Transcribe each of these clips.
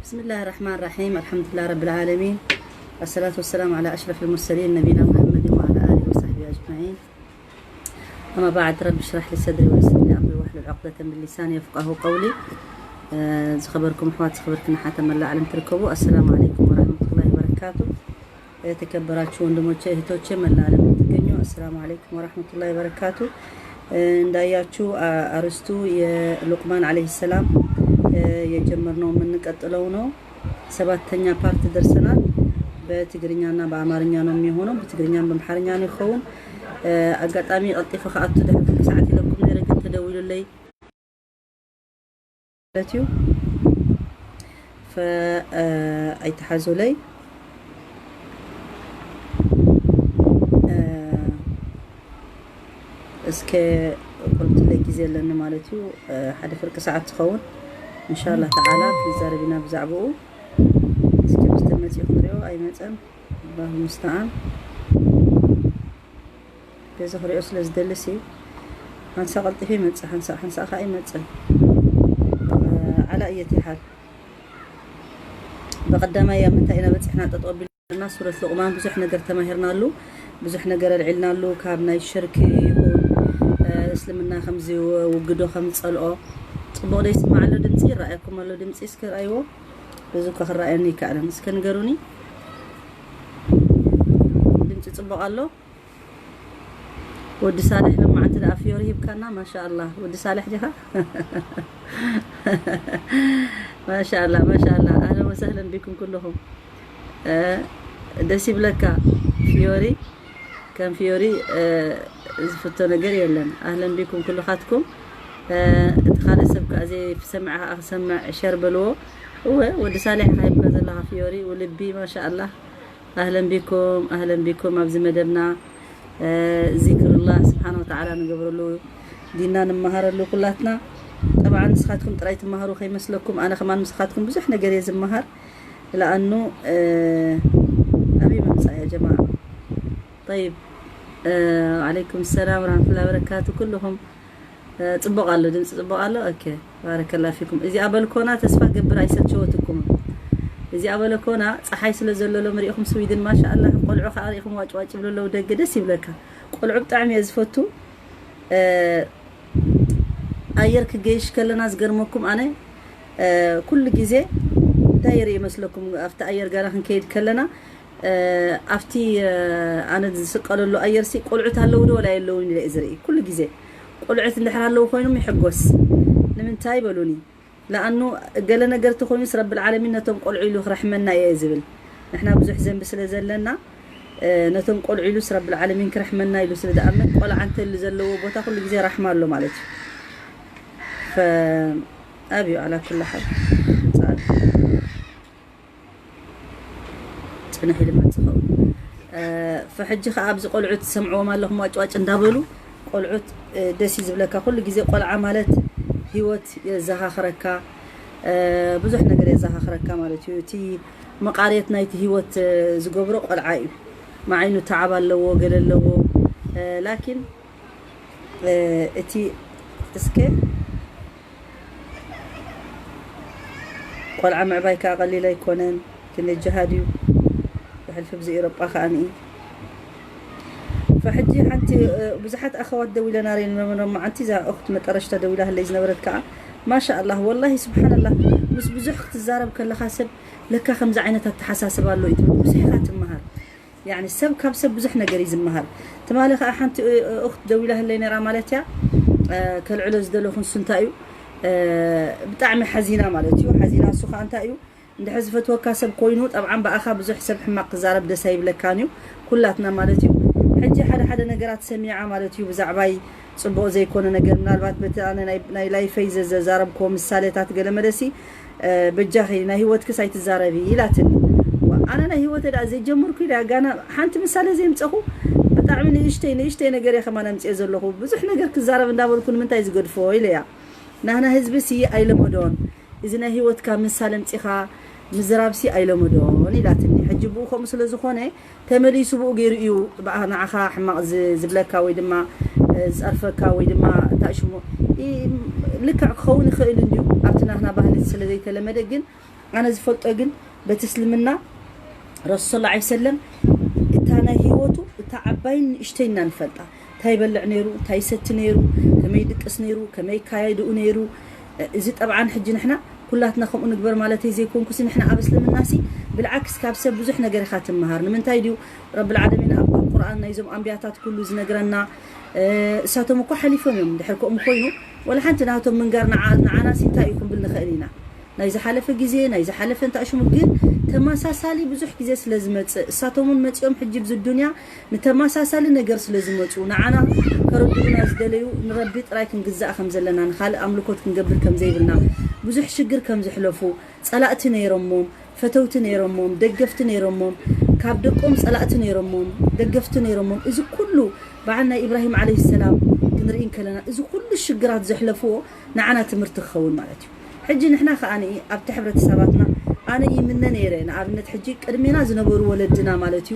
بسم الله الرحمن الرحيم. الحمد لله رب العالمين. الصلاة والسلام على أشرف المرسلين نبينا محمد وعلى آله وصحبه أجمعين. أما بعد، رب اشرح لي صدري ويسر لي أمري واحلل عقدة من لساني يفقهوا قولي. آه، ዝኸበርኩም ኣሕዋት፣ ዝኸበርክን ኣሓት ኣብ መላእ ዓለም ትርከቡ፣ ኣሰላሙ ዓለይኩም ወራህመቱላሂ ወበረካቱ። የተከበራችሁ ወንድሞቼ፣ እህቶቼ፣ መላእ ዓለም የምትገኙ፣ አሰላሙ አለይኩም ወራህመቱላሂ ወበረካቱ። እንዳያችሁ፣ አርስቱ የሉቅማን አለይሂ ሰላም የጀመርነው የምንቀጥለው ነው። ሰባተኛ ፓርት ደርሰናል። በትግርኛና በአማርኛ ነው የሚሆነው። በትግርኛም በአምሓርኛ ነው ይኸውን። አጋጣሚ ቀልጢፈ ከኣቱ ድሕሪ ሰዓት ኢለኩም ነይረ፣ ግን ተደዊሉለይ ማለት እዩ። ፈ-፣ ኣይትሓዙለይ። እስከ ቁርብትለይ ግዜ ኣለኒ ማለት እዩ። ሓደ ፍርቂ ሰዓት ትኸውን። እንሻላ ተዓላ ክንዛረብ ኢና ብዛዕባኡ። እስከ ምስ ተመፅኡ ክንሪኦ ኣይመፀን። ኣላሁ ሙስተዓን። ገዛ ክሪኦ ስለ ዝደልስ እዩ። ሓንሳ ቀልጢፈ ይመጽእ፣ ሓንሳ፣ ሓንሳ ከኣ ይመጽእ። ዓላ እየት ይሓል። ብቐዳማይ ኣብ ምንታይ ኢና በጺሕና ጠጠው ኣቢልና? ሱረት ሉቕማን ብዙሕ ነገር ተማሂርናሉ፣ ብዙሕ ነገር ኣልዒልናሉ። ካብ ናይ ሽርክ ይኹን፣ እ፣ እስልምና ከም ዝውግዶ፣ ከም ዝጸልኦ። ጽቡቕ ዶ ይስማዕ ኣሎ ድምጺ? ይረኣየኩም ኣሎ ድምጺ? እስኪ ርኣይዎ። እዚ እኮ ክረኣየኒ ይከኣለን። እስከ ንገሩኒ። ድምጺ ጽቡቕ ኣሎ? ወዲ ሳልሕ፣ ለማዓንቲ ደኣ ፍዮሪ ሂብካና። ማሻኣላህ፣ ወዲ ሳልሕ ዲኻ? ማሻኣላህ፣ ማሻኣላህ። ኣህለን ወሰህለን ቢኩም ኩልኹም። እ፣ ደስ ይብለካ ፍዮሪ። ከም ፍዮሪ፣ እ፣ ዝፍቶ ነገር የለን። ኣህለን ቢኩም ኩልኻትኩም። እ፣ እቲ ካልእ ሰብ ከኣ ዘይሰምዐ ከኣ ክሰምዕ ሸር በልዎ። እወ፣ ወዲ ሳልሕ ኢኻ ሂብካ ዘለኻ ፍዮሪ፣ ውልቢ፣ ማሻኣላህ። ኣህለን ቢኩም፣ ኣህለን ቢኩም ኣብዚ መደብና፣ እ፣ ዚክሩላህ ስብሓን ወተዓላ ንገብረሉ፣ ዲንና ንመሃረሉ ኩላትና። ጠብዓን ንስኻትኩም ጥራይ ትመሃሩ ከይመስለኩም፣ ኣነ ከማን ምስኻትኩም ብዙሕ ነገር እየ ዝመሃር። ለኣኑ፣ እ፣ ኣበይ ምምጻእ ያ ጀማዓ? ጠይብ፣ እ፣ ወዓለይኩም ሰላም ወራህመቱላሂ ወበረካቱ ኩልኹም። እ፣ ጽቡቕ ኣሎ፣ ድምጺ ጽቡቕ ኣሎ። ኦኬ፣ ባረከላ ፊኩም። እዚኣ በልኮና ተስፋ ገብር ኣይሰልቸወትኩምን። እዚኣ በለኮና ጸሓይ ስለ ዘሎ ሎም ሪኢኹም ስዊድን ማሻኣላህ፣ ቆልዑ ከኣ ሪኢኹም ዋጭ ዋጭ ይብሉ ኣለዉ ደገ፣ ደስ ይብለካ። ቆልዑ ብጣዕሚ እየ ዝፈቱ። እ፣ ኣየር ክገይሽ ከለና ዝገርመኩም ኣነ፣ እ፣ ኩሉ ግዜ እንታይ ይርኢ መስለኩም? ኣብቲ ኣየር ጋራ ክንከይድ ከለና፣ እ፣ ኣብቲ፣ እ፣ ኣነ ዝስቀለሉ ኣየርሲ ቆልዑት ኣለዉ ዶ ወላ የለውን ኢለ እየ ዝርኢ። ኩሉ ግዜ ቆልዑት እንድሕር ኣለዉ ኮይኖም ይሕጎስ። ንምንታይ በሉኒ? ለኣኑ ገለ ነገር ተኾይኑስ ረብል ዓለሚን ነቶም ቆልዑ ኢሉ ክረሕመና እየ ዝብል። ንሕና ብዙሕ ዘንቢ ስለ ዘለና፣ እ፣ ነቶም ቆልዑ ኢሉስ ረብል ዓለሚን ክረሕመና ኢሉ ስለ ዝኣምን፣ ቆልዓ እንተሉ ዘለዎ ቦታ ኩሉ ግዜ ራሕማ ኣሎ ማለት እዩ። ፈ-፣ ኣብዩ ዓላ ኩሉ ሓል። ጽንሕ ኢሉ መጽእ ኸውን። እ፣ ፈሕጂ ከኣ ኣብዚ ቆልዑት ትሰምዕዎም ኣለኹም ዋጭዋጭ እንዳበሉ፣ ቆልዑት፣ እ፣ ደስ እዩ ዝብለካ። ኩሉ ግዜ ቆልዓ ማለት ህይወት የዘኻኽረካ፣ እ፣ ብዙሕ ነገር የዘኻኽረካ ማለት እዩ። እቲ መቓርየት ናይቲ ህይወት፣ እ፣ ዝገብሮ ቆልዓ እዩ። መዓይኑ ተዓብ ኣለዎ፣ ገለ ኣለዎ። እ፣ ላኪን፣ እ፣ እቲ እስከ ቆልዓ ምዕባይ ከኣ ቀሊል ኣይኮነን፣ ክንዲ ጅሃድ እዩ። ሕልፊ ብዚ ኤውሮጳ ከኣ ንኢ። ፈሕጂ ሓንቲ፣ እ፣ ብዙሓት ኣኸዋት ደዊለና ሬን መመኖም መዓንቲ እዛ እኽት መጠረሽታ ደዊላ ህለይ ዝነበረት ከኣ ማሻ ኣላህ ወላሂ ስብሓን ኣላህ ምስ ብዙሕ ክትዛረብ ከለኻ ሰብ ለካ ከምዚ ዓይነት ኣተሓሳስባ ኣሎ እዩ ትብል። ብዙሕ ኢኻ ትመሃር። ያኒ ሰብ ካብ ሰብ ብዙሕ ነገር እዩ ዝመሃር። ትማሊ ከኣ ሓንቲ፣ እ፣ እ፣ እኽት ደዊላ ህለይ ነራ ማለት እያ። እ፣ ከልዕሎ ዝደለኹ ንሱ እንታይ እዩ፣ እ፣ ብጣዕሚ ሓዚና ማለት እዩ። ሓዚና እሱ ከኣ እንታይ እዩ፣ እንድሕር ዝፈትወካ ሰብ ኮይኑ፣ ጠብዓን ብኣኻ ብዙሕ ሰብ ሕማቕ ክዛረብ ደስ ኣይብለካን እዩ፣ ኩላትና ማለት እዩ። ሕጂ ሓደ ሓደ ነገራት ሰሚዓ ማለት እዩ፣ ብዛዕባይ ጽቡቕ ዘይኮነ ነገር፣ ምናልባት በቲ ኣነ ናይ፣ ናይ ላይፈይ ዘ-፣ ዘዛረብክዎ ምሳሌታት ገለ መለሲ፣ እ፣ በጃኺ ናይ ህይወትክስ ኣይትዛረቢ ኢላትኒ። ዋ፣ ኣነ ናይ ህይወተይ ደኣ ዘይጀመርኩ ኢለ ጋና ሓንቲ ምሳሌ ዘይምጸኹ፣ ብጣዕሚ ንእሽተይ፣ ንእሽተይ ነገር እየ ከማን ኣምጽኤ ዘለኹ። ብዙሕ ነገር ክዛረብ እንዳበልኩ ንምንታይ ዝገድፎ ኢለያ። ናህና ህዝቢ ሲ ኣይለመዶን። እዚ ናይ ህይወትካ ምሳሌ ኣምጺኻ ምዝራብሲ ኣይለመዶን ኢላትኒ። ሕጂ ብኡ ከምኡ ስለ ዝኾነ ተመሊሱ ብኡ ገይሩ እዩ ብኣ-፣ ንዓኻ ሕማቕ ዝ-፣ ዝብለካ ወይ ድማ፣ እ፣ ዝጸርፈካ ወይ ድማ እንታይ ሽሙ ኢ-፣ ልክዕ ክኸውን ይኽእል እንድዩ ኣብቲ ናህና ባህሊ ስለ ዘይተለመደ። ግን ኣነ ዝፈልጦ ግን በቲ እስልምና ረሱል ሰለላሁ ዐለይሂ ወሰለም እታ ናይ ህይወቱ እታ ዓባይን ንእሽተይን ኢና ንፈልጣ። እንታይ ይበልዕ ነይሩ፣ እንታይ ይሰቲ ነይሩ፣ ከመይ ይድቅስ ነይሩ፣ ከመይ ይካየድኡ ነይሩ። እዚ ጠብዓን ሕጂ ንሕና ኩላትና ከምኡ ንግበር ማለተይ ዘይኮንኩሲ፣ ንሕና ኣብ እስልምናሲ ብልዓክስ ካብ ሰብ ብዙሕ ነገር ኢኻ ትመሃር። ንምንታይ ድዩ ረብል ዓለሚን ኣብ ቁርኣን ናይዞም ኣንብያታት ኩሉ ዝነግረና? እ፣ እሳቶም እኮ ሓሊፎም እዮም። ድሕር ከምኡ ኮይኑ ወላ ሓንቲ ናቶም ምንጋር ንዓ-፣ ንዓናሲ እንታይ እዩ ክንብል ንኽእል ኢና? ናይ ዝሓለፈ ግዜ፣ ናይ ዝሓለፈ እንታይ ሽሙ፣ ግን ተመሳሳሊ ብዙሕ ግዜ ስለ ዝመጽእ፣ እሳቶም እውን መጺኦም ሕጂ ብዚ ዱንያ ንተመሳሳሊ ነገር ስለ ዝመጹ፣ ንዓና ከረድኡና ዝደለዩ ንረቢ ጥራይ ክንግዛእ ከም ዘለና፣ ንኻልእ ኣምልኮት ክንገብር ከም ዘይብልና፣ ብዙሕ ሽግር ከም ዘሕለፉ፣ ጸላእቲ ነይሮሞም፣ ፈተውቲ ነይሮሞም፣ ደገፍቲ ነይሮሞም፣ ካብ ደቆም ጸላእቲ ነይሮሞም፣ ደገፍቲ ነይሮሞም። እዚ ኩሉ በዓል ናይ ኢብራሂም ዓለይሂ ሰላም ክንርኢ እንከለና፣ እዚ ኩሉ ሽግራት ዘሕለፍዎ ንዓና ትምህርቲ ክኸውን ማለት እዩ። ሕጂ ንሕና ከኣ ኣብቲ ሕብረተሰባትና ኣነ ይምነ ነይረ፣ ንኣብነት ሕጂ ቅድሜና ዝነበሩ ወለድና ማለት እዩ፣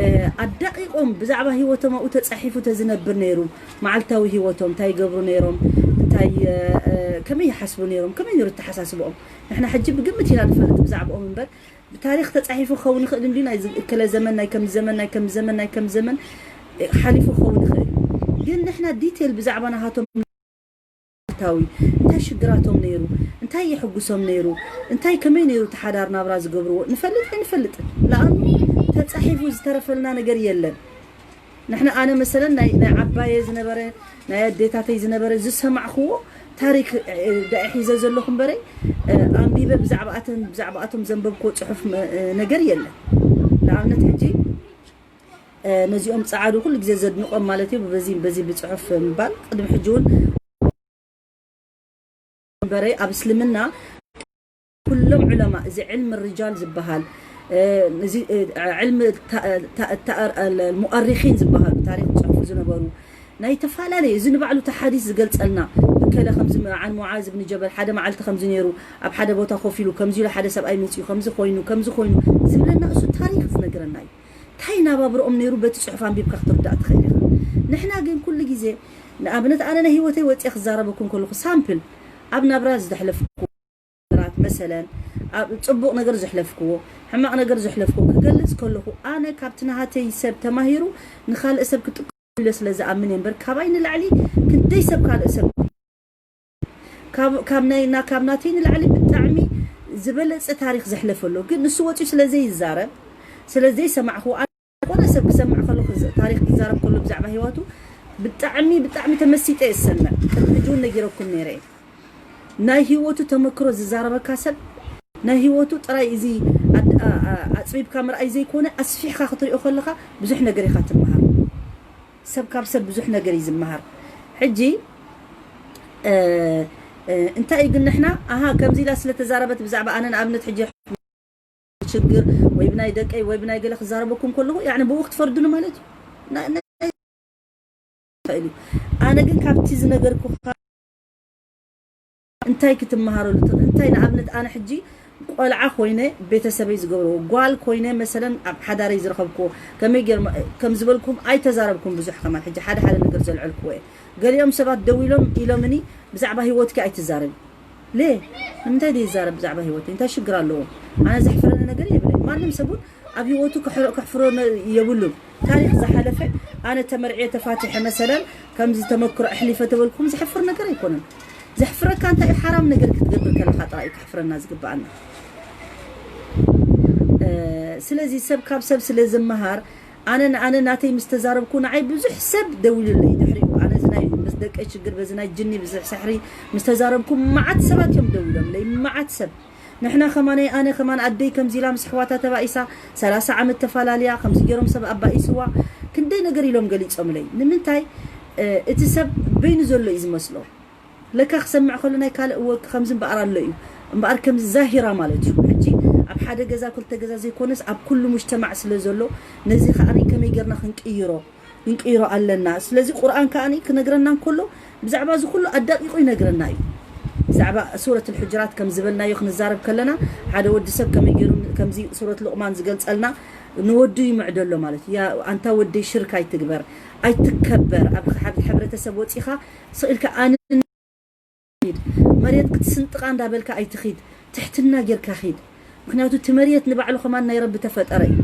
እ፣ ኣዳቂቖም ብዛዕባ ህይወቶም ኣብኡ ተጻሒፉ ተዝነብር ነይሩ፣ መዓልታዊ ህይወቶም እንታይ ይገብሩ ነይሮም፣ እንታይ፣ እ፣ እ፣ ከመይ ይሓስቡ ነይሮም፣ ከመይ ነይሩ ኣተሓሳስብኦም። ንሕና ሕጂ ብግምት ኢና ንፈልጥ ብዛዕባኦም እምበር፣ ብታሪኽ ተጻሒፉ ክኸውን ይኽእል እንድዩ፣ ናይ ዝ-፣ እከለ ዘመን፣ ናይ ከም ዘመን፣ ናይ ከም ዘመን፣ ናይ ከም ዘመን፣ እ፣ ሓሊፉ ክኸውን ይኽእል። ግን ንሕና ዲቴል ብዛዕባ ናሃቶም ታዊ እንታይ ሽግራቶም ነይሩ፣ እንታይ የሐጉሶም ነይሩ፣ እንታይ ከመይ ነይሩ እቲ ሓዳር ናብራ ዝገብርዎ ንፈልጥ ኣይንፈልጥን። ለኣኑ ተጻሒፉ ዝተረፈልና ነገር የለን። ንሕና ኣነ መሰለን ናይ፣ ናይ ዓባየ ዝነበረ ናይ ኣዴታተይ ዝነበረ ዝሰማዕክዎ ታሪክ፣ እ፣ ዳኣ ሒዘ ዘለኹ እምበረይ፣ እ፣ ኣንቢበ ብዛዕባኣተን፣ ብዛዕባኣቶም ዘንበብክዎ ጽሑፍ መ-፣ እ፣ ነገር የለን። ንኣብነት ሕጂ፣ እ፣ ነዚኦም ጸዓዱ ኩሉ ግዜ ዘድንቖም ማለት እዩ፣ በዚ፣ በዚ ብጽሑፍ ምባል ቅድሚ ሕጂ እውን እምበረይ ኣብ እስልምና ኩሎም ዑለማ፣ እዚ ዕልም ርጃል ዝበሃል፣ እ፣ እዚ፣ እ፣ ዕልም ታ-፣ ታ-፣ ታ-፣ ሙኣሪኺን ዝበሃሉ ታሪኽ ዝጽሕፉ ዝነበሩ ናይ ተፈላለየ፣ እዚ ንባዕሉ እቲ ሓዲስ ዝገልጸልና፣ እከለ ከምዚ ም-፣ ዓን ሙዓዝ ብን ጀበል ሓደ መዓልቲ ከምዚ ነይሩ፣ ኣብ ሓደ ቦታ ኮፍ ኢሉ ከምዚ ኢሉ ሓደ ሰብኣይ መጺኡ ከምዚ ኮይኑ፣ ከምዚ ኮይኑ ዝብለና እሱ ታሪኽ ዝነግረና እዩ። እንታይ ናባብርኦም ነይሩ በቲ ጽሑፍ ኣንቢብካ ክትርዳእ ትኽእል ኢኻ። ንሕና ግን ኩሉ ግዜ ንኣብነት ኣነ ናይ ህይወተይ ወጺኤ ክዛረበኩም ከለኹ ሳምፕል ኣብ ናብራ ዝተሕለፍኩ ነገራት መሰለን ኣብ ጽቡቕ ነገር ዘሕለፍክዎ፣ ሕማቕ ነገር ዘሕለፍክዎ ክገልጽ ከለኹ፣ ኣነ ካብቲ ናሃተይ ሰብ ተማሂሩ ንኻልእ ሰብ ክጥቀም ኢለ ስለ ዝኣምን እየ እምበር፣ ካባይ ንላዕሊ ክንደይ ሰብ ካልእ ሰብ ካብ፣ ካብ ናይ፣ ና-፣ ካብ ናተይ ንላዕሊ ብጣዕሚ ዝበለጸ ታሪኽ ዘሕለፈ ኣሎ። ግን ንሱ ወጺኡ ስለ ዘይዛረብ፣ ስለ ዘይሰማዕክዎ፣ ኣነ ዝኾነ ሰብ ክሰምዕ ከሎ፣ ክዝ-፣ ታሪኽ ክዛረብ ከሎ ብዛዕባ ህይወቱ ብጣዕሚ፣ ብጣዕሚ ተመሲጠ እየ ዝሰምዕ። ቅድሚ ሕጂ እውን ነጊረኩም ነይረ እየ። ናይ ህይወቱ ተመክሮ ዝዛረበካ ሰብ፣ ናይ ህይወቱ ጥራይ እዚ ኣድ-፣ ኣ-፣ ኣ-፣ ኣጽቢብካ ምርኣይ ዘይኮነ፣ ኣስፊሕካ ክትሪኦ ከለኻ ብዙሕ ነገር ኢኻ ትመሃር። ሰብ ካብ ሰብ ብዙሕ ነገር እዩ ዝመሃር። ሕጂ፣ እ፣ እ፣ እንታይ እዩ ግን ንሕና፣ ኣሃ፣ ከምዚ ኢላ ስለ ተዛረበት ብዛዕባ ኣነ ንኣብነት ሕጂ ሽግር ወይ ብናይ ደቀይ ወይ ብናይ ገለ ክዛረበኩም ከለኹ፣ ያዕኒ ብኡ ክትፈርዱኒ ማለት እዩ። ና-፣ ና-፣ ይኽእል እዩ። ኣነ ግን ካብቲ ዝነገርኩኻ እንታይ ክትመሃረሉ ትኽእል? እንታይ ንኣብነት ኣነ ሕጂ ቆልዓ ኮይነ ቤተሰበይ ዝገብርዎ፣ ጓል ኮይነ መሰለን ኣብ ሓዳረይ ዝረኸብክዎ፣ ከመይ ገይር-፣ ከም ዝበልኩም ኣይተዛረብኩም ብዙሕ ከማን። ሕጂ ሓደ ሓደ ነገር ዘልዐልክዎ እየ። ገሊኦም ሰባት ደው ኢሎም ኢሎምኒ ብዛዕባ ህይወትኪ ኣይትዛረቢ። ሌ፣ ንምንታይ ድዩ ይዛረብ ብዛዕባ ህይወተይ? እንታይ ሽግር ኣለዎ? ኣነ ዘሕፍረኒ ነገር የብለይ። ማንም ሰብ እውን ኣብ ህይወቱ ክሕፍሮ የብሉን። ታሪክ ዝሓለፈ ኣነ ተመርዕየ ተፋትሐ መሰለን ከምዚ ተመክሮ ኣሕሊፈ ተበልኩም ዘሕፍር ነገር ኣይኮነን። ዘሕፍረካ እንታይ እዩ? ሓራም ነገር ክትገብር ከለካ ጥራይ እዩ ክሕፍረና ዝግብኣና። ስለዚ ሰብ ካብ ሰብ ስለ ዝመሃር ኣነ ንኣነ ናተይ ምስ ተዛረብኩ ንዓይ ብዙሕ ሰብ ደዊሉለይ። ድሕሪኡ ኣነ ዝናይ ምስ ደቀይ ችግር በዚ ናይ ጅኒ ብዝሕ ሰሕሪ ምስ ተዛረብኩ መዓት ሰባት እዮም ደዊሎምለይ። መዓት ሰብ ንሕና ከማነይ ኣነ ከማን ኣደይ ከምዚ ኢላ ምስ ኣሕዋታ ተባኢሳ ሰላሳ ዓመት ተፈላለያ ከምዚ ገይሮም ሰብ ኣባኢስዋ ክንደይ ነገር ኢሎም ገሊጾምለይ። ንምንታይ እቲ ሰብ በይኑ ዘሎ እዩ ዝመስሎ። ለካ ክሰምዕ ከሎ ናይ ካልእ እወ ከምዚ እምበኣር ኣሎ እዩ እምበኣር ከምዚ ዛሂራ ማለት እዩ። ሕጂ ኣብ ሓደ ገዛ ክልተ ገዛ ዘይኮነስ ኣብ ኩሉ ሙጅተማዕ ስለ ዘሎ ነዚ ከዓኒ ከመይ ጌርና ክንቅይሮ ክንቅይሮ ኣለና። ስለዚ ቁርኣን ከዓኒ ክነግረና እንከሎ ብዛዕባ እዚ ኩሉ ኣዳቂቑ ይነግረና እዩ። ብዛዕባ ሱረት ልሑጅራት ከም ዝበልናዮ ክንዛረብ ከለና ሓደ ወዲ ሰብ ከመይ ገይሩ ከምዚ ሱረት ሉቕማን ዝገልጸልና ንወዱ ይምዕደሎ ማለት እዩ። ኣንታ ወደይ ሽርክ ኣይትግበር ኣይትከበር ኣብ ሕብረተሰብ ወፂኻ ስቕ ኢልካ ኣነ ድ መሬት ክትስንጥቃ እንዳበልካ ኣይትኺድ። ትሕትና ጌርካ ኺድ። ምክንያቱ እቲ መሬት ንባዕሉ ከማን ናይ ረቢ ተፈጠረ እዩ።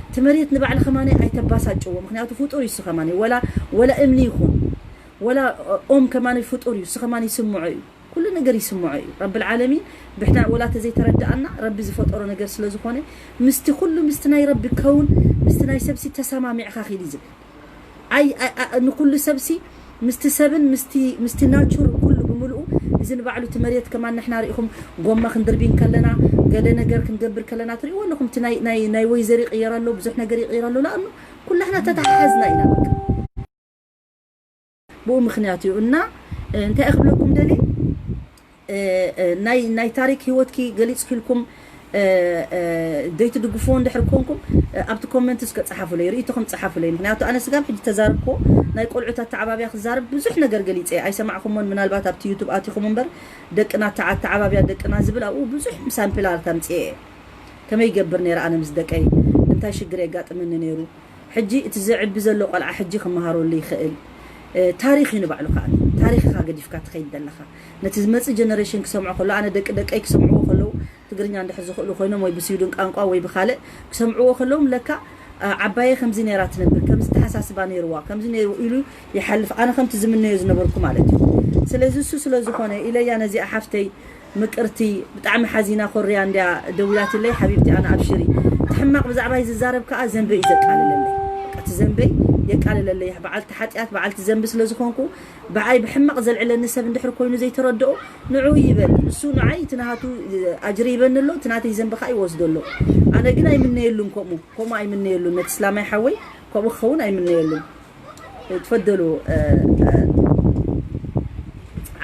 እቲ መሬት ንባዕሉ ከማን ኣይተባሳጭዎ። ምክንያቱ ፍጡር እዩ እሱ ከማን ወላ ወላ እምኒ ይኹን ወላ ኦም ከማን ፍጡር እዩ። እሱ ከማን ይስምዖ እዩ። ኩሉ ነገር ይስምዖ እዩ። ረብል ዓለሚን ብሕና ወላ ተዘይተረዳኣና ረቢ ዝፈጠሮ ነገር ስለ ዝኾነ ምስቲ ኩሉ ምስቲ ናይ ረቢ ከውን ምስቲ ናይ ሰብሲ ተሰማሚዕካ ኺድ እዩ ዝብል። ኣይ ኣይ- ኣ- ንኩሉ ሰብሲ ምስቲ ሰብን ምስቲ ምስቲ ናቹር ኩሉ ብምልኡ እዚ ንባዕሉ እቲ መሬት ከማን ንሕና ርኢኹም ጎማ ክንድርቢ ከለና ገለ ነገር ክንገብር ከለና ትርእይዎ ኣለኹም። እቲ ናይ ናይ ናይ ወይዘር ይቕየር ኣሎ ብዙሕ ነገር ይቕየር ኣሎ። ለኣኑ ኩላሕና ተተሓሓዝና ኢና በቃ። ብኡ ምክንያት እዩ እና እንታይ ክብለኩም ደሊ ናይ ናይ ታሪክ ህይወትኪ ገሊጽ ክልኩም ዘይትድግፍዎ እንድሕር ኮንኩም ኣብቲ ኮመንት እስከ ጸሓፉለይ ርእይቶኹም ጸሓፉለይ። ምክንያቱ ኣነ ስጋብ ሕጂ ተዛርብኮ ናይ ቆልዑት ኣተዓባብያ ክዛርብ ብዙሕ ነገር ገሊጸ ኣይሰማዕኩሞን። ምናልባት ኣብቲ ዩቱብ ኣቲኹም እምበር ደቅና ኣተዓባብያ ደቅና ዝብል ኣብኡ ብዙሕ ሳምፕል ኣርት ኣምጽኤ። ከመይ ይገብር ነይረ ኣነ ምስ ደቀይ እንታይ ሽግር የጋጥመኒ ነይሩ። ሕጂ እቲ ዝዕቢ ዘሎ ቆልዓ ሕጂ ክመሃረሉ ይኽእል። ታሪኽ እዩ ንባዕሉ ከዓ ታሪኽኻ ገዲፍካ ትኸይድ ዘለኻ። ነቲ ዝመፅእ ጀነሬሽን ክሰምዖ ከሎ ኣነ ደቂ ደቀይ ክሰምዕዎ ከለዉ ትግርኛ እንድሕር ዝኽእሉ ኮይኖም ወይ ብስዊድን ቋንቋ ወይ ብካልእ ክሰምዕዎ ከለዎም ለካ ዓባየ ከምዚ ነይራ ትነብር ከምዚ ተሓሳስባ ነይርዋ ከምዚ ነይሩ ኢሉ ይሓልፍ። ኣነ ከምቲ ዝምነዮ ዝነበርኩ ማለት እዩ። ስለዚ እሱ ስለ ዝኾነ ኢለያ ነዚኣ ሓፍተይ ምቅርቲ ብጣዕሚ ሓዚና ኮርያ እንድያ ደዊላትለይ ሓቢብቲ ኣነ ኣብሽሪ እቲ ሕማቅ ብዛዕባይ ዝዛረብ ከዓ ዘንበይ እዩ ዘቃልለለይ። በቃ እቲ ዘንበይ የቃልለለይ። በዓልቲ ሓጢኣት በዓልቲ ዘንቢ ስለ ዝኾንኩ ብዓይ ብሕማቅ ዘልዕለኒ ሰብ እንድሕር ኮይኑ ዘይተረድኦ ንዑ ይበል። ንሱ ንዓይ እቲ ናሃቱ ኣጅሪ ይበኒ ኣሎ እቲ ናተይ ዘንቢ ከዓ ይወስዶ ኣሎ። ኣነ ግን ኣይምነየሉን ከምኡ ከምኡ ኣይምነየሉን ነቲ ስላማይ ሓወይ ከምኡ ክኸውን ኣይምነየሉን። ትፈደሉ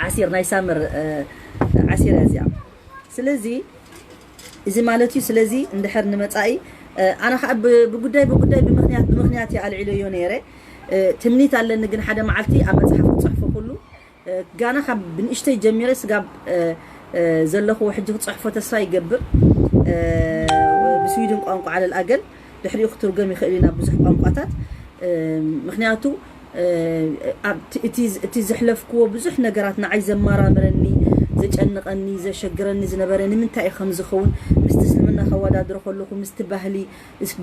ዓሲር ናይ ሳምር ዓሲር እያ እዚኣ። ስለዚ እዚ ማለት እዩ። ስለዚ እንድሕር ንመጻኢ ኣነ ከዓ ብጉዳይ ብጉዳይ ብምክንያት ብምክንያት እየ ኣልዒለዮ ነይረ። ትምኒት ኣለኒ ግን ሓደ መዓልቲ ኣብ መፅሓፍ ክፅሕፎ ኩሉ ጋና ካብ ብንእሽተይ ጀሚረ ስጋብ ዘለኽዎ ሕጂ ክፅሕፎ ተስፋ ይገብር። ብስዊድን ቋንቋ ዓለል ኣገል ድሕሪኡ ክትርጎም ይኽእል ኢና ብዙሕ ቋንቋታት። ምክንያቱ እቲ ዘሕለፍክዎ ብዙሕ ነገራት ንዓይ ዘመራምረኒ ዘጨንቐኒ ዘሸግረኒ ዝነበረ ንምንታይ እዩ ከምዝኸውን ምስቲ እስልምና ከወዳድሮ ከለኹ ምስቲ ባህሊ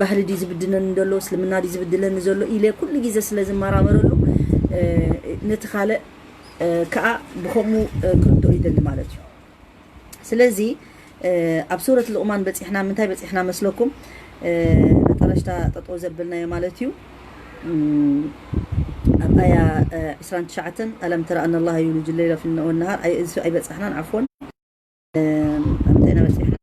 ባህሊ ድዩ ዝብድለኒ ዘሎ እስልምና ድዩ ዝብድለኒ ዘሎ ኢለ ኩሉ ግዜ ስለ ዝመራመረሉ ነቲ ካልእ ከዓ ብከምኡ ክርድኦ ይደሊ ማለት እዩ። ስለዚ ኣብ ሱረት ሉቕማን በፂሕና ምንታይ በፂሕና መስለኩም? መጠረሽታ ጠጠው ዘብልናዮ ማለት እዩ። ኣብ ኣያ ዕስራን ትሽዓተን ኣለም ተረ ኣና ላሃ ዩልጁ ለይለ ወነሃር ኣይበፃሕናን ዓፎን ኣምተይና በፂሕና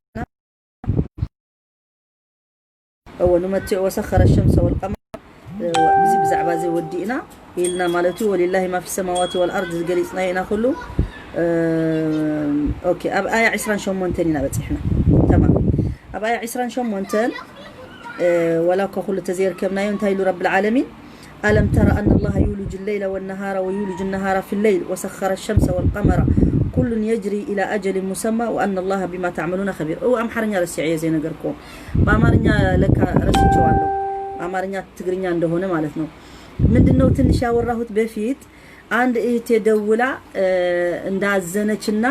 እወ ንመትዕ ወሰኸረ ሸምሰ ወልቀመር እዚ ብዛዕባ እዚ ወዲእና ኢልና ማለት እዩ። ወሊላሂ ማ ፊ ሰማዋት ወልኣርድ ዝገሊፅና ኢና ኩሉ። ኦኬ ኣብ ኣያ ዕስራን ሸሞንተን ኢና በፂሕና። ተማም ኣብ ኣያ ዕስራን ሸሞንተን ወላ እኳ ኩሉ ተዘይርከብናዮ እንታይ ኢሉ ረብል ዓለሚን ألم تر أن الله يولج الليل والنهار ويولج النهار في الليل وسخر الشمس والقمر كل يجري إلى أجل مسمى وأن الله بما تعملون خبير። እው ኣምሓርኛ ረሲዐዮ ዘይነገርኩዎ በአማርኛ ለካ ረስቼዋለሁ። በአማርኛ ትግርኛ እንደሆነ ማለት ነው። ምንድነው ትንሽ ያወራሁት በፊት አንድ እህቴ ደውላ እንዳዘነችና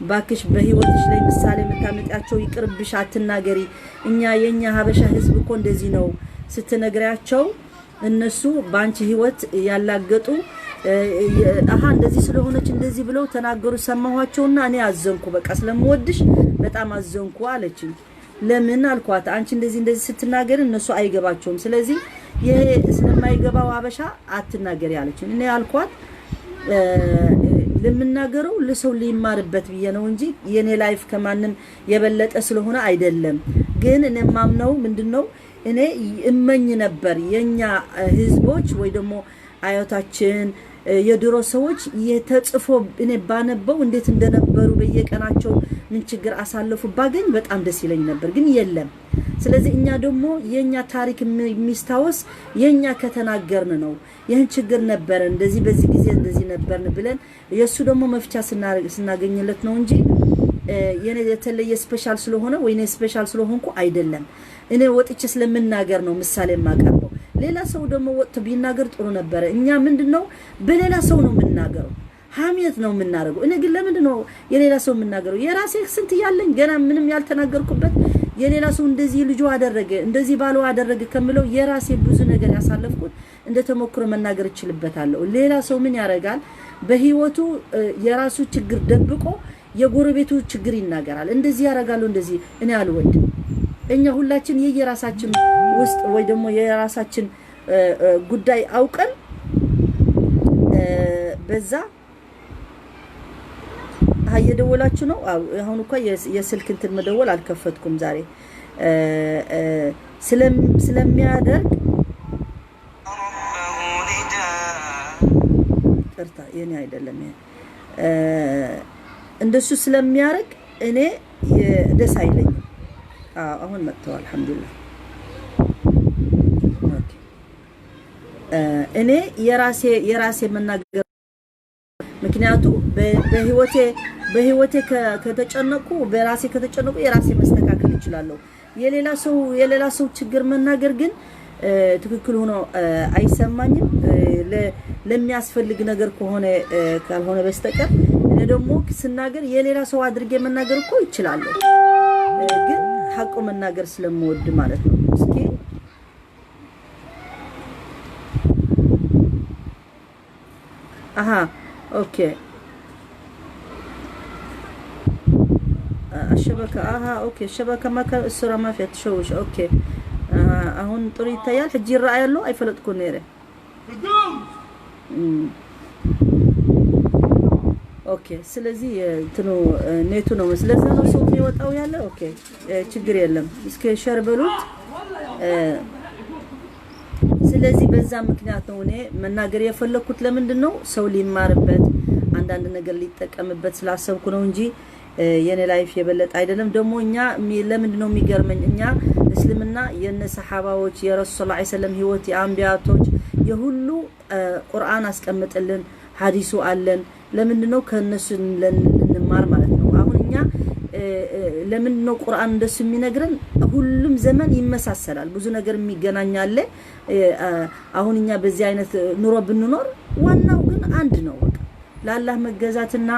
ባክሽ በህይወትሽ ላይ ምሳሌ የምታመጣቸው ይቅርብሽ፣ አትናገሪ። እኛ የኛ ሀበሻ ህዝብ እኮ እንደዚህ ነው። ስትነግሪያቸው እነሱ በአንቺ ህይወት ያላገጡ፣ አሃ እንደዚህ ስለሆነች እንደዚህ ብለው ተናገሩ ሰማኋቸውና እኔ አዘንኩ። በቃ ስለምወድሽ በጣም አዘንኩ አለችኝ። ለምን አልኳት። አንቺ እንደዚህ እንደዚህ ስትናገሪ እነሱ አይገባቸውም። ስለዚህ ይሄ ስለማይገባው ሀበሻ አትናገሪ አለችኝ። እኔ አልኳት ለምናገረው ለሰው ሊማርበት ብዬ ነው እንጂ የኔ life ከማንም የበለጠ ስለሆነ አይደለም። ግን እኔ የማምነው ምንድነው፣ እኔ እመኝ ነበር የኛ ህዝቦች ወይ ደግሞ አያታችን የድሮ ሰዎች የተጽፎ እኔ ባነበው እንዴት እንደነበሩ በየቀናቸው ምን ችግር አሳለፉ ባገኝ በጣም ደስ ይለኝ ነበር። ግን የለም። ስለዚህ እኛ ደግሞ የኛ ታሪክ የሚስታወስ የኛ ከተናገርን ነው። ይህን ችግር ነበረ እንደዚህ በዚህ ጊዜ እንደዚህ ነበርን ብለን የእሱ ደግሞ መፍቻ ስናገኝለት ነው እንጂ የኔ የተለየ special ስለሆነ ወይ special ስለሆንኩ አይደለም። እኔ ወጥቼ ስለምናገር ነው ምሳሌ የማቀርበው። ሌላ ሰው ደግሞ ወጥቶ ቢናገር ጥሩ ነበረ። እኛ ምንድነው በሌላ ሰው ነው የምናገረው፣ ሀሜት ነው የምናደርገው። እኔ ግን ለምንድን ነው የሌላ ሰው የምናገረው? የራሴ ስንት ያለኝ ገና ምንም ያልተናገርኩበት የሌላ ሰው እንደዚህ ልጁ አደረገ እንደዚህ ባለው አደረገ ከምለው የራሴ ብዙ ነገር ያሳለፍኩት እንደ ተሞክሮ መናገር እችልበታለሁ። ሌላ ሰው ምን ያደርጋል? በህይወቱ የራሱ ችግር ደብቆ የጎረቤቱ ችግር ይናገራል። እንደዚህ ያደርጋሉ፣ እንደዚህ እኔ አልወድም። እኛ ሁላችን የየራሳችን ውስጥ ወይ ደግሞ የራሳችን ጉዳይ አውቀን በዛ እየደወላችሁ ነው። አሁን እኮ የስልክ እንትን መደወል አልከፈትኩም ዛሬ ስለሚያደርግ ቅርታ የኔ አይደለም። እንደሱ ስለሚያደርግ እኔ ደስ አይለኝም። አሁን መጥተው አልሐምዱሊላህ። እኔ የራሴ የራሴ መናገር ምክንያቱ በህይወቴ በህይወቴ ከተጨነቁ በራሴ ከተጨነቁ የራሴ መስተካከል እችላለሁ። የሌላ ሰው የሌላ ሰው ችግር መናገር ግን ትክክል ሆኖ አይሰማኝም። ለሚያስፈልግ ነገር ከሆነ ካልሆነ በስተቀር እኔ ደግሞ ስናገር የሌላ ሰው አድርጌ መናገር እኮ ይችላለሁ፣ ግን ሀቁ መናገር ስለምወድ ማለት ነው። እስኪ አሃ ኦኬ። الشبكة አሃ ኦኬ። الشبكة ما كان الصورة ما فيها تشوش። ኦኬ አሁን ጥሩ ይታያል። ሕጂ ይረኣይ ኣሎ። ኣይፈለጥኩ ነይረ። ኦኬ ስለዚህ እንትኑ ኔቱ ነው ስለዛ ነው ሰው የሚወጣው ያለ። ኦኬ ችግር የለም። እስከ ሸር በሉት። ስለዚህ በዛ ምክንያት ነው እኔ መናገር የፈለኩት። ለምንድን ነው ሰው ሊማርበት አንዳንድ ነገር ሊጠቀምበት ስላሰብኩ ነው እንጂ የኔ life የበለጠ አይደለም። ደግሞ እኛ ለምንድን ነው የሚገርመኝ፣ እኛ እስልምና የነ ሰሓባዎች የረሱል ሰለላሁ ዐለይሂ ወሰለም ህይወት የአንቢያቶች የሁሉ ቁርአን አስቀምጥልን ሀዲሱ አለን። ለምንድን ነው ከእነሱ ልንማር ማለት ነው? አሁን እኛ ለምንድን ነው ቁርአን እንደሱ የሚነግረን? ሁሉም ዘመን ይመሳሰላል፣ ብዙ ነገር የሚገናኛለ። አሁን እኛ በዚህ አይነት ኑሮ ብንኖር ዋናው ግን አንድ ነው። በቃ ለአላህ መገዛትና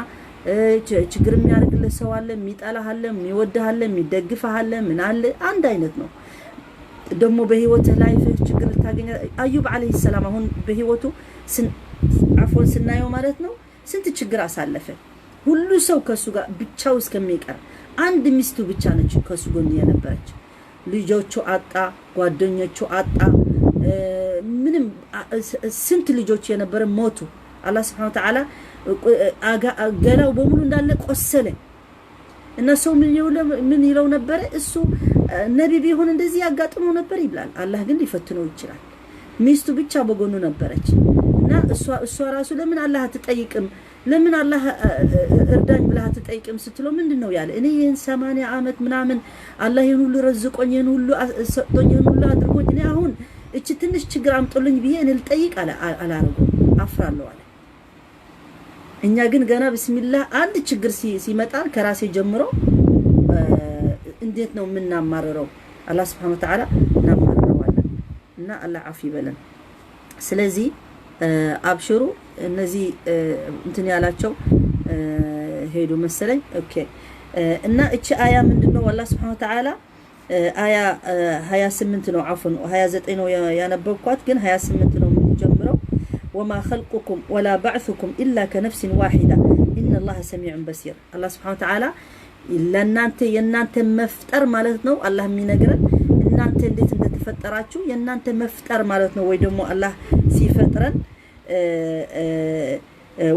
ችግር የሚያደርግልህ ሰው አለ፣ የሚጠላህ አለ፣ የሚወድህ አለ፣ የሚደግፍህ አለ፣ ምን አለ አንድ አይነት ነው። ደግሞ በህይወትህ life ችግር ልታገኛ አዩብ አለይሂ ሰላም አሁን በህይወቱ አፎን ስናየው ማለት ነው ስንት ችግር አሳለፈ። ሁሉ ሰው ከሱ ጋር ብቻው እስከሚቀር አንድ ሚስቱ ብቻ ነች ከሱ ጎን የነበረች። ልጆቹ አጣ፣ ጓደኞቹ አጣ። ምንም ስንት ልጆች የነበረ ሞቱ። አላህ ስብሐነ ወተዓላ ገላው በሙሉ እንዳለ ቆሰለ። እና ሰው ምን ይለው ምን ይለው ነበረ? እሱ ነቢ ቢሆን እንደዚህ ያጋጥመው ነበር ይብላል። አላህ ግን ሊፈትነው ይችላል። ሚስቱ ብቻ በጎኑ ነበረች። እና እሷ እሷ ራሱ ለምን አላህ አትጠይቅም? ለምን አላህ እርዳኝ ብለህ አትጠይቅም ስትለው ምንድን ነው ያለ? እኔ ይህን ሰማንያ ዓመት ምናምን አላህ ይህን ሁሉ ረዝቆኝ፣ ይህን ሁሉ ሰጥቶኝ፣ ይህን ሁሉ አድርጎኝ እኔ አሁን እቺ ትንሽ ችግር አምጦልኝ ብዬ እኔ ልጠይቅ አላረገውም፣ አፍራለሁ አለ። እኛ ግን ገና ብስሚላህ አንድ ችግር ሲመጣን ከራሴ ጀምሮ እንዴት ነው የምናማርረው? አላህ ስብሐነ ወተዓላ እናማርረዋለን። እና አላህ አፍ ይበለን። ስለዚህ አብሽሩ። እነዚህ እንትን ያላቸው ሄዱ መሰለኝ። ኦኬ። እና እቺ አያ ምንድነው? አላህ ስብሐነ ወተዓላ አያ ሃያ ስምንት ነው፣ አፎን ሃያ ዘጠኝ ነው ያነበብኳት፣ ግን ሃያ ስምንት ነው የምንጀምረው። وما خلقكم ولا بعثكم إلا كنفس واحدة إن الله سميع بصير። አላህ ስብሐነ ወተዓላ ለእናንተ የእናንተ መፍጠር ማለት ነው አላህ የሚነግረን እናንተ እንዴት እንደተፈጠራችሁ የእናንተ መፍጠር ማለት ነው። ወይ ደግሞ አላህ ሲፈጥረን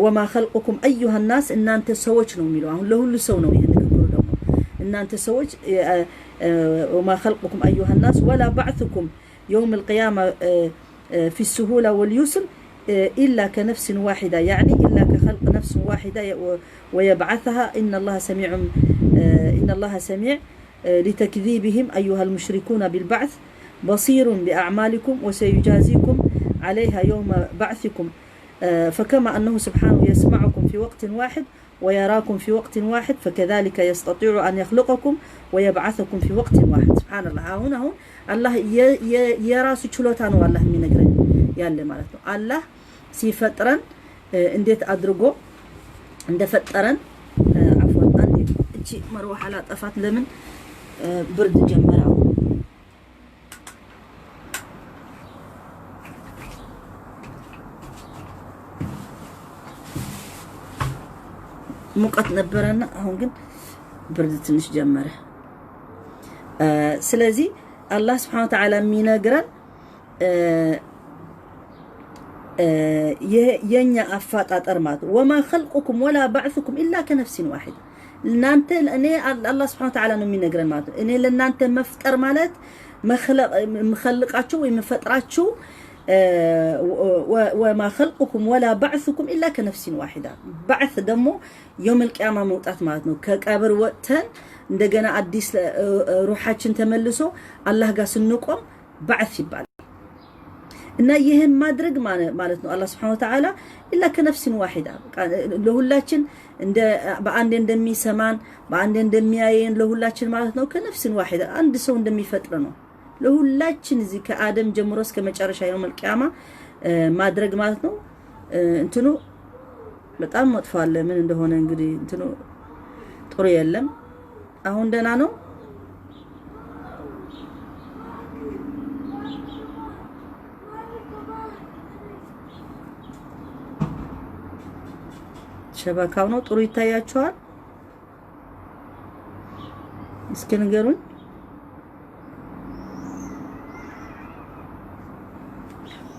وما خلقكم أيها الناس እናንተ ሰዎች ነው የሚለው። አሁን ለሁሉ ሰው ነው ይሄ ንግግሩ። ደግሞ እናንተ ሰዎች وما خلقكم أيها الناس ولا بعثكم يوم القيامة في السهولة واليسر إلا كنفس واحدة، يعني إلا كخلق نفس واحدة ويبعثها إن الله سميع إن الله سميع لتكذيبهم أيها المشركون بالبعث بصير بأعمالكم وسيجازيكم عليها يوم بعثكم. فكما أنه سبحانه يسمعكم في وقت واحد ويراكم في وقت واحد فكذلك يستطيع أن يخلقكم ويبعثكم في وقت واحد. سبحان الله. አሁን አሁን አላህ የራሱ ችሎታ ነው አላህ የሚነግረን ያለ ማለት ነው። አላህ ሲፈጥረን እንዴት አድርጎ እንደፈጠረን አፎን አንዴ እቺ መርዋሓ ላጠፋት፣ ለምን ብርድ ጀመረ። አሁን ሙቀት ነበረና አሁን ግን ብርድ ትንሽ ጀመረ። ስለዚህ አላህ ስብሐነ ወተዓላ የሚነግረን የኛ አፋጣጠር ማለት ነው። وما خلقكم ولا بعثكم إلا كنفس واحدة እናንተ እኔ አላህ ስብሐነ ወተዓላ ነው የሚነግረን ማለት ነው። እኔ ለእናንተ መፍጠር ማለት መኸለቃችሁ ወይ መፈጥራችሁ وما خلقكم ولا بعثكم إلا كنفس واحدة። بعث ደግሞ የውመል ቂያማ መውጣት ማለት ነው። ከቀብር ወጥተን እንደገና አዲስ ሩሓችን ተመልሶ አላህ ጋር ስንቆም بعث ይባላል። እና ይህን ማድረግ ማለት ነው አላህ ስብሐነ ወተዓላ إلا كنفس واحدة ለሁላችን እንደ በአንዴ እንደሚሰማን በአንዴ እንደሚያየን ለሁላችን ማለት ነው። كنفس واحدة አንድ ሰው እንደሚፈጥር ነው። ለሁላችን እዚህ ከአደም ጀምሮ እስከ መጨረሻ የውመል ቂያማ ማድረግ ማለት ነው። እንትኑ በጣም መጥፎ አለ። ምን እንደሆነ እንግዲህ እንትኑ ጥሩ የለም። አሁን ደህና ነው። ሸበካው ነው ጥሩ ይታያችኋል? እስኪ ንገሩኝ።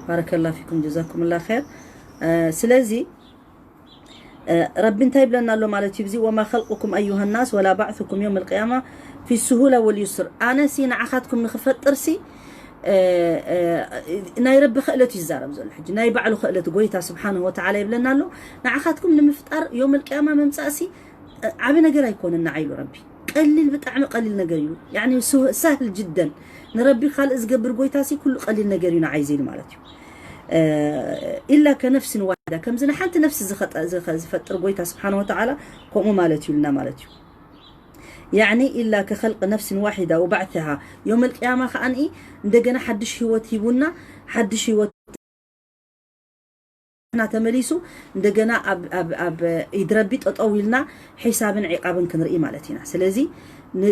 ባረከላሁ ፊኩም ጀዛኩሙላህ ኸይር። ስለዚህ ረቢ እንታይ ይብለና ኣሎ ማለት እዩ? እዚ وما خلقكم أيها الناس ولا بعثكم يوم القيامة في السهولة واليسر ኣነሲ ንዓኻትኩም ንክፈጥርሲ ናይ ረቢ ክእለት እዩ ዝዛረብ ዘሎ። ሕጂ ናይ ባዕሉ ክእለት ጎይታ ስብሓንሁ ወተዓላ ይብለና ኣሎ። ንዓኻትኩም ንምፍጣር የውመል ቅያማ ምምፃእሲ ዓቢ ነገር ኣይኮነን ንዓይ ኢሉ ረቢ። ቀሊል፣ ብጣዕሚ ቀሊል ነገር እዩ። ያኒ ሳህል ጅደን። ንረቢ ካልእ ዝገብር ጎይታሲ ኩሉ ቀሊል ነገር እዩ ንዓይ ዜሉ ማለት እዩ። ኢላ ከነፍስን ዋሒዳ፣ ከምዚ ንሓንቲ ነፍሲ ዝፈጥር ጎይታ ስብሓን ወተዓላ ከምኡ ማለት እዩ ኢልና ማለት እዩ። ያኒ ኢላ ከኸልቅ ነፍስን ዋሒዳ ወባዕትሃ የውመል ቅያማ ከዓኒ እንደገና ሓድሽ ህይወት ሂቡና ሓድሽ ህይወት ና ተመሊሱ እንደገና ኣብ ኢድ ረቢ ጠጠው ኢልና ሒሳብን ዒቃብን ክንርኢ ማለት ኢና። ስለዚ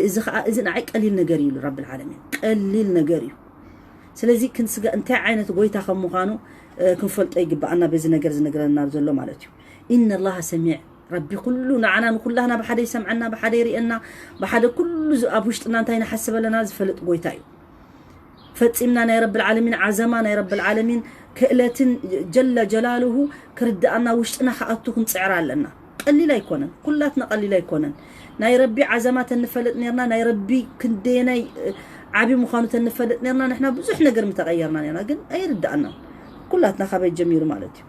እዚ ከዓ እዚ ንዓይ ቀሊል ነገር እዩ ኢሉ ረብል ዓለሚን፣ ቀሊል ነገር እዩ። ስለዚ ክንስጋ እንታይ ዓይነት ጎይታ ከም ምዃኑ ክንፈልጦ ይግባኣና በዚ ነገር ዝነግረና ዘሎ ማለት እዩ። ኢነ ላሃ ሰሚዕ፣ ረቢ ኩሉ ንዓና ንኩላህና ብሓደ ይሰምዐና፣ ብሓደ ይርእየና፣ ብሓደ ኩሉ ኣብ ውሽጥና እንታይ ንሓስብ ኣለና ዝፈልጥ ጎይታ እዩ። ፈጺምና ናይ ረብል ዓለሚን ዓዘማ ናይ ረብል ዓለሚን ክእለትን ጀለ ጀላልሁ ክርድኣና ውሽጥና ክኣቱ ክንጽዕር ኣለና። ቀሊል ኣይኮነን፣ ኩላትና ቀሊል ኣይኮነን። ናይ ረቢ ዓዘማ ተንፈልጥ ኔርና፣ ናይ ረቢ ክንደየናይ ዓቢ ምዃኑ ተንፈልጥ ኔርና ንሕና ብዙሕ ነገር ምተቐየርና ኔርና፣ ግን ኣይርድኣናን። ኩላትና ካበይ ጀሚሩ ማለት እዩ።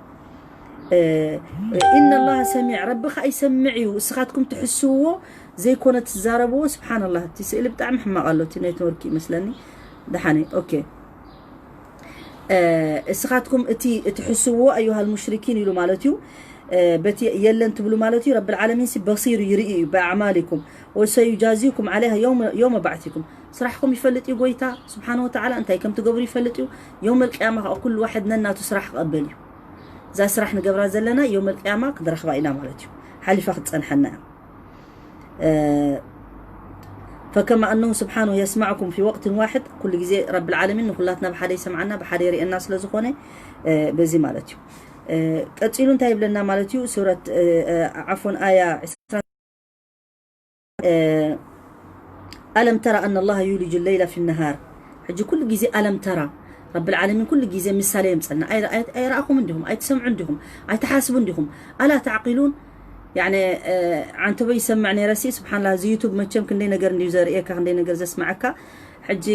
ኢነ ላሃ ሰሚዕ፣ ረቢ ኸኣ ይሰምዕ እዩ። እስኻትኩም ትሕስዎ ዘይኮነ ትዛረብዎ። ስብሓንላህ፣ እቲ ስእሊ ብጣዕሚ ሕማቕ ኣሎ፣ እቲ ኔትወርክ ይመስለኒ። ደሓነ ኦኬ። እስኻትኩም እቲ ትሕስዎ ኣዩሃል ሙሽሪኪን ኢሉ ማለት እዩ። በቲ የለን ትብሉ ማለት እዩ። ረብል ዓለሚን ሲ በሲር ይርኢ እዩ ብኣዕማሊኩም ወሰዩጃዚኩም ዓለይሃ የውመ ባዕሲኩም። ስራሕኩም ይፈልጥ እዩ ጎይታ ስብሓን ወተዓላ፣ እንታይ ከም ትገብሩ ይፈልጥ እዩ። የውመል ቅያማ ከዓ ኩሉ ዋሕድ ነናቱ ስራሕ ክቐበል እዩ። እዛ ስራሕ ንገብራ ዘለና የውመል ቅያማ ክንረኽባ ኢና ማለት እዩ። ሓሊፋ ክትጸንሐና እያ። ፈከማ ኣነሁ ስብሓኑ የስማዕኩም ፊ ወቅትን ዋሕድ፣ ኩሉ ግዜ ረብል ዓለሚን ንኩላትና ብሓደ ይሰምዓና ብሓደ ይርእየና ስለ ዝኾነ፣ በዚ ማለት እዩ። ቀጺሉ እንታይ ይብለና ማለት እዩ? ሱረት ዓፎን ኣያ ኣለም ተራ ኣነ ላህ ዩልጅ ለይላ ፊ ነሃር። ሕጂ ኩሉ ግዜ ኣለም ተራ፣ ረብል ዓለሚን ኩሉ ግዜ ምሳሌ የምፀልና። ኣይረኣኹም እንዲኹም? ኣይትሰምዑ እንዲኹም? ኣይትሓስቡ እንዲኹም? ኣላ ተዕቂሉን? ያኒ ዓንተቦይ ይሰምዕ ነይረ ሲ ስብሓንላ። እዚ ዩቱብ መቸም ክንደይ ነገር እንዲዩ ዘርእየካ፣ ክንደይ ነገር ዘስምዐካ። ሕጂ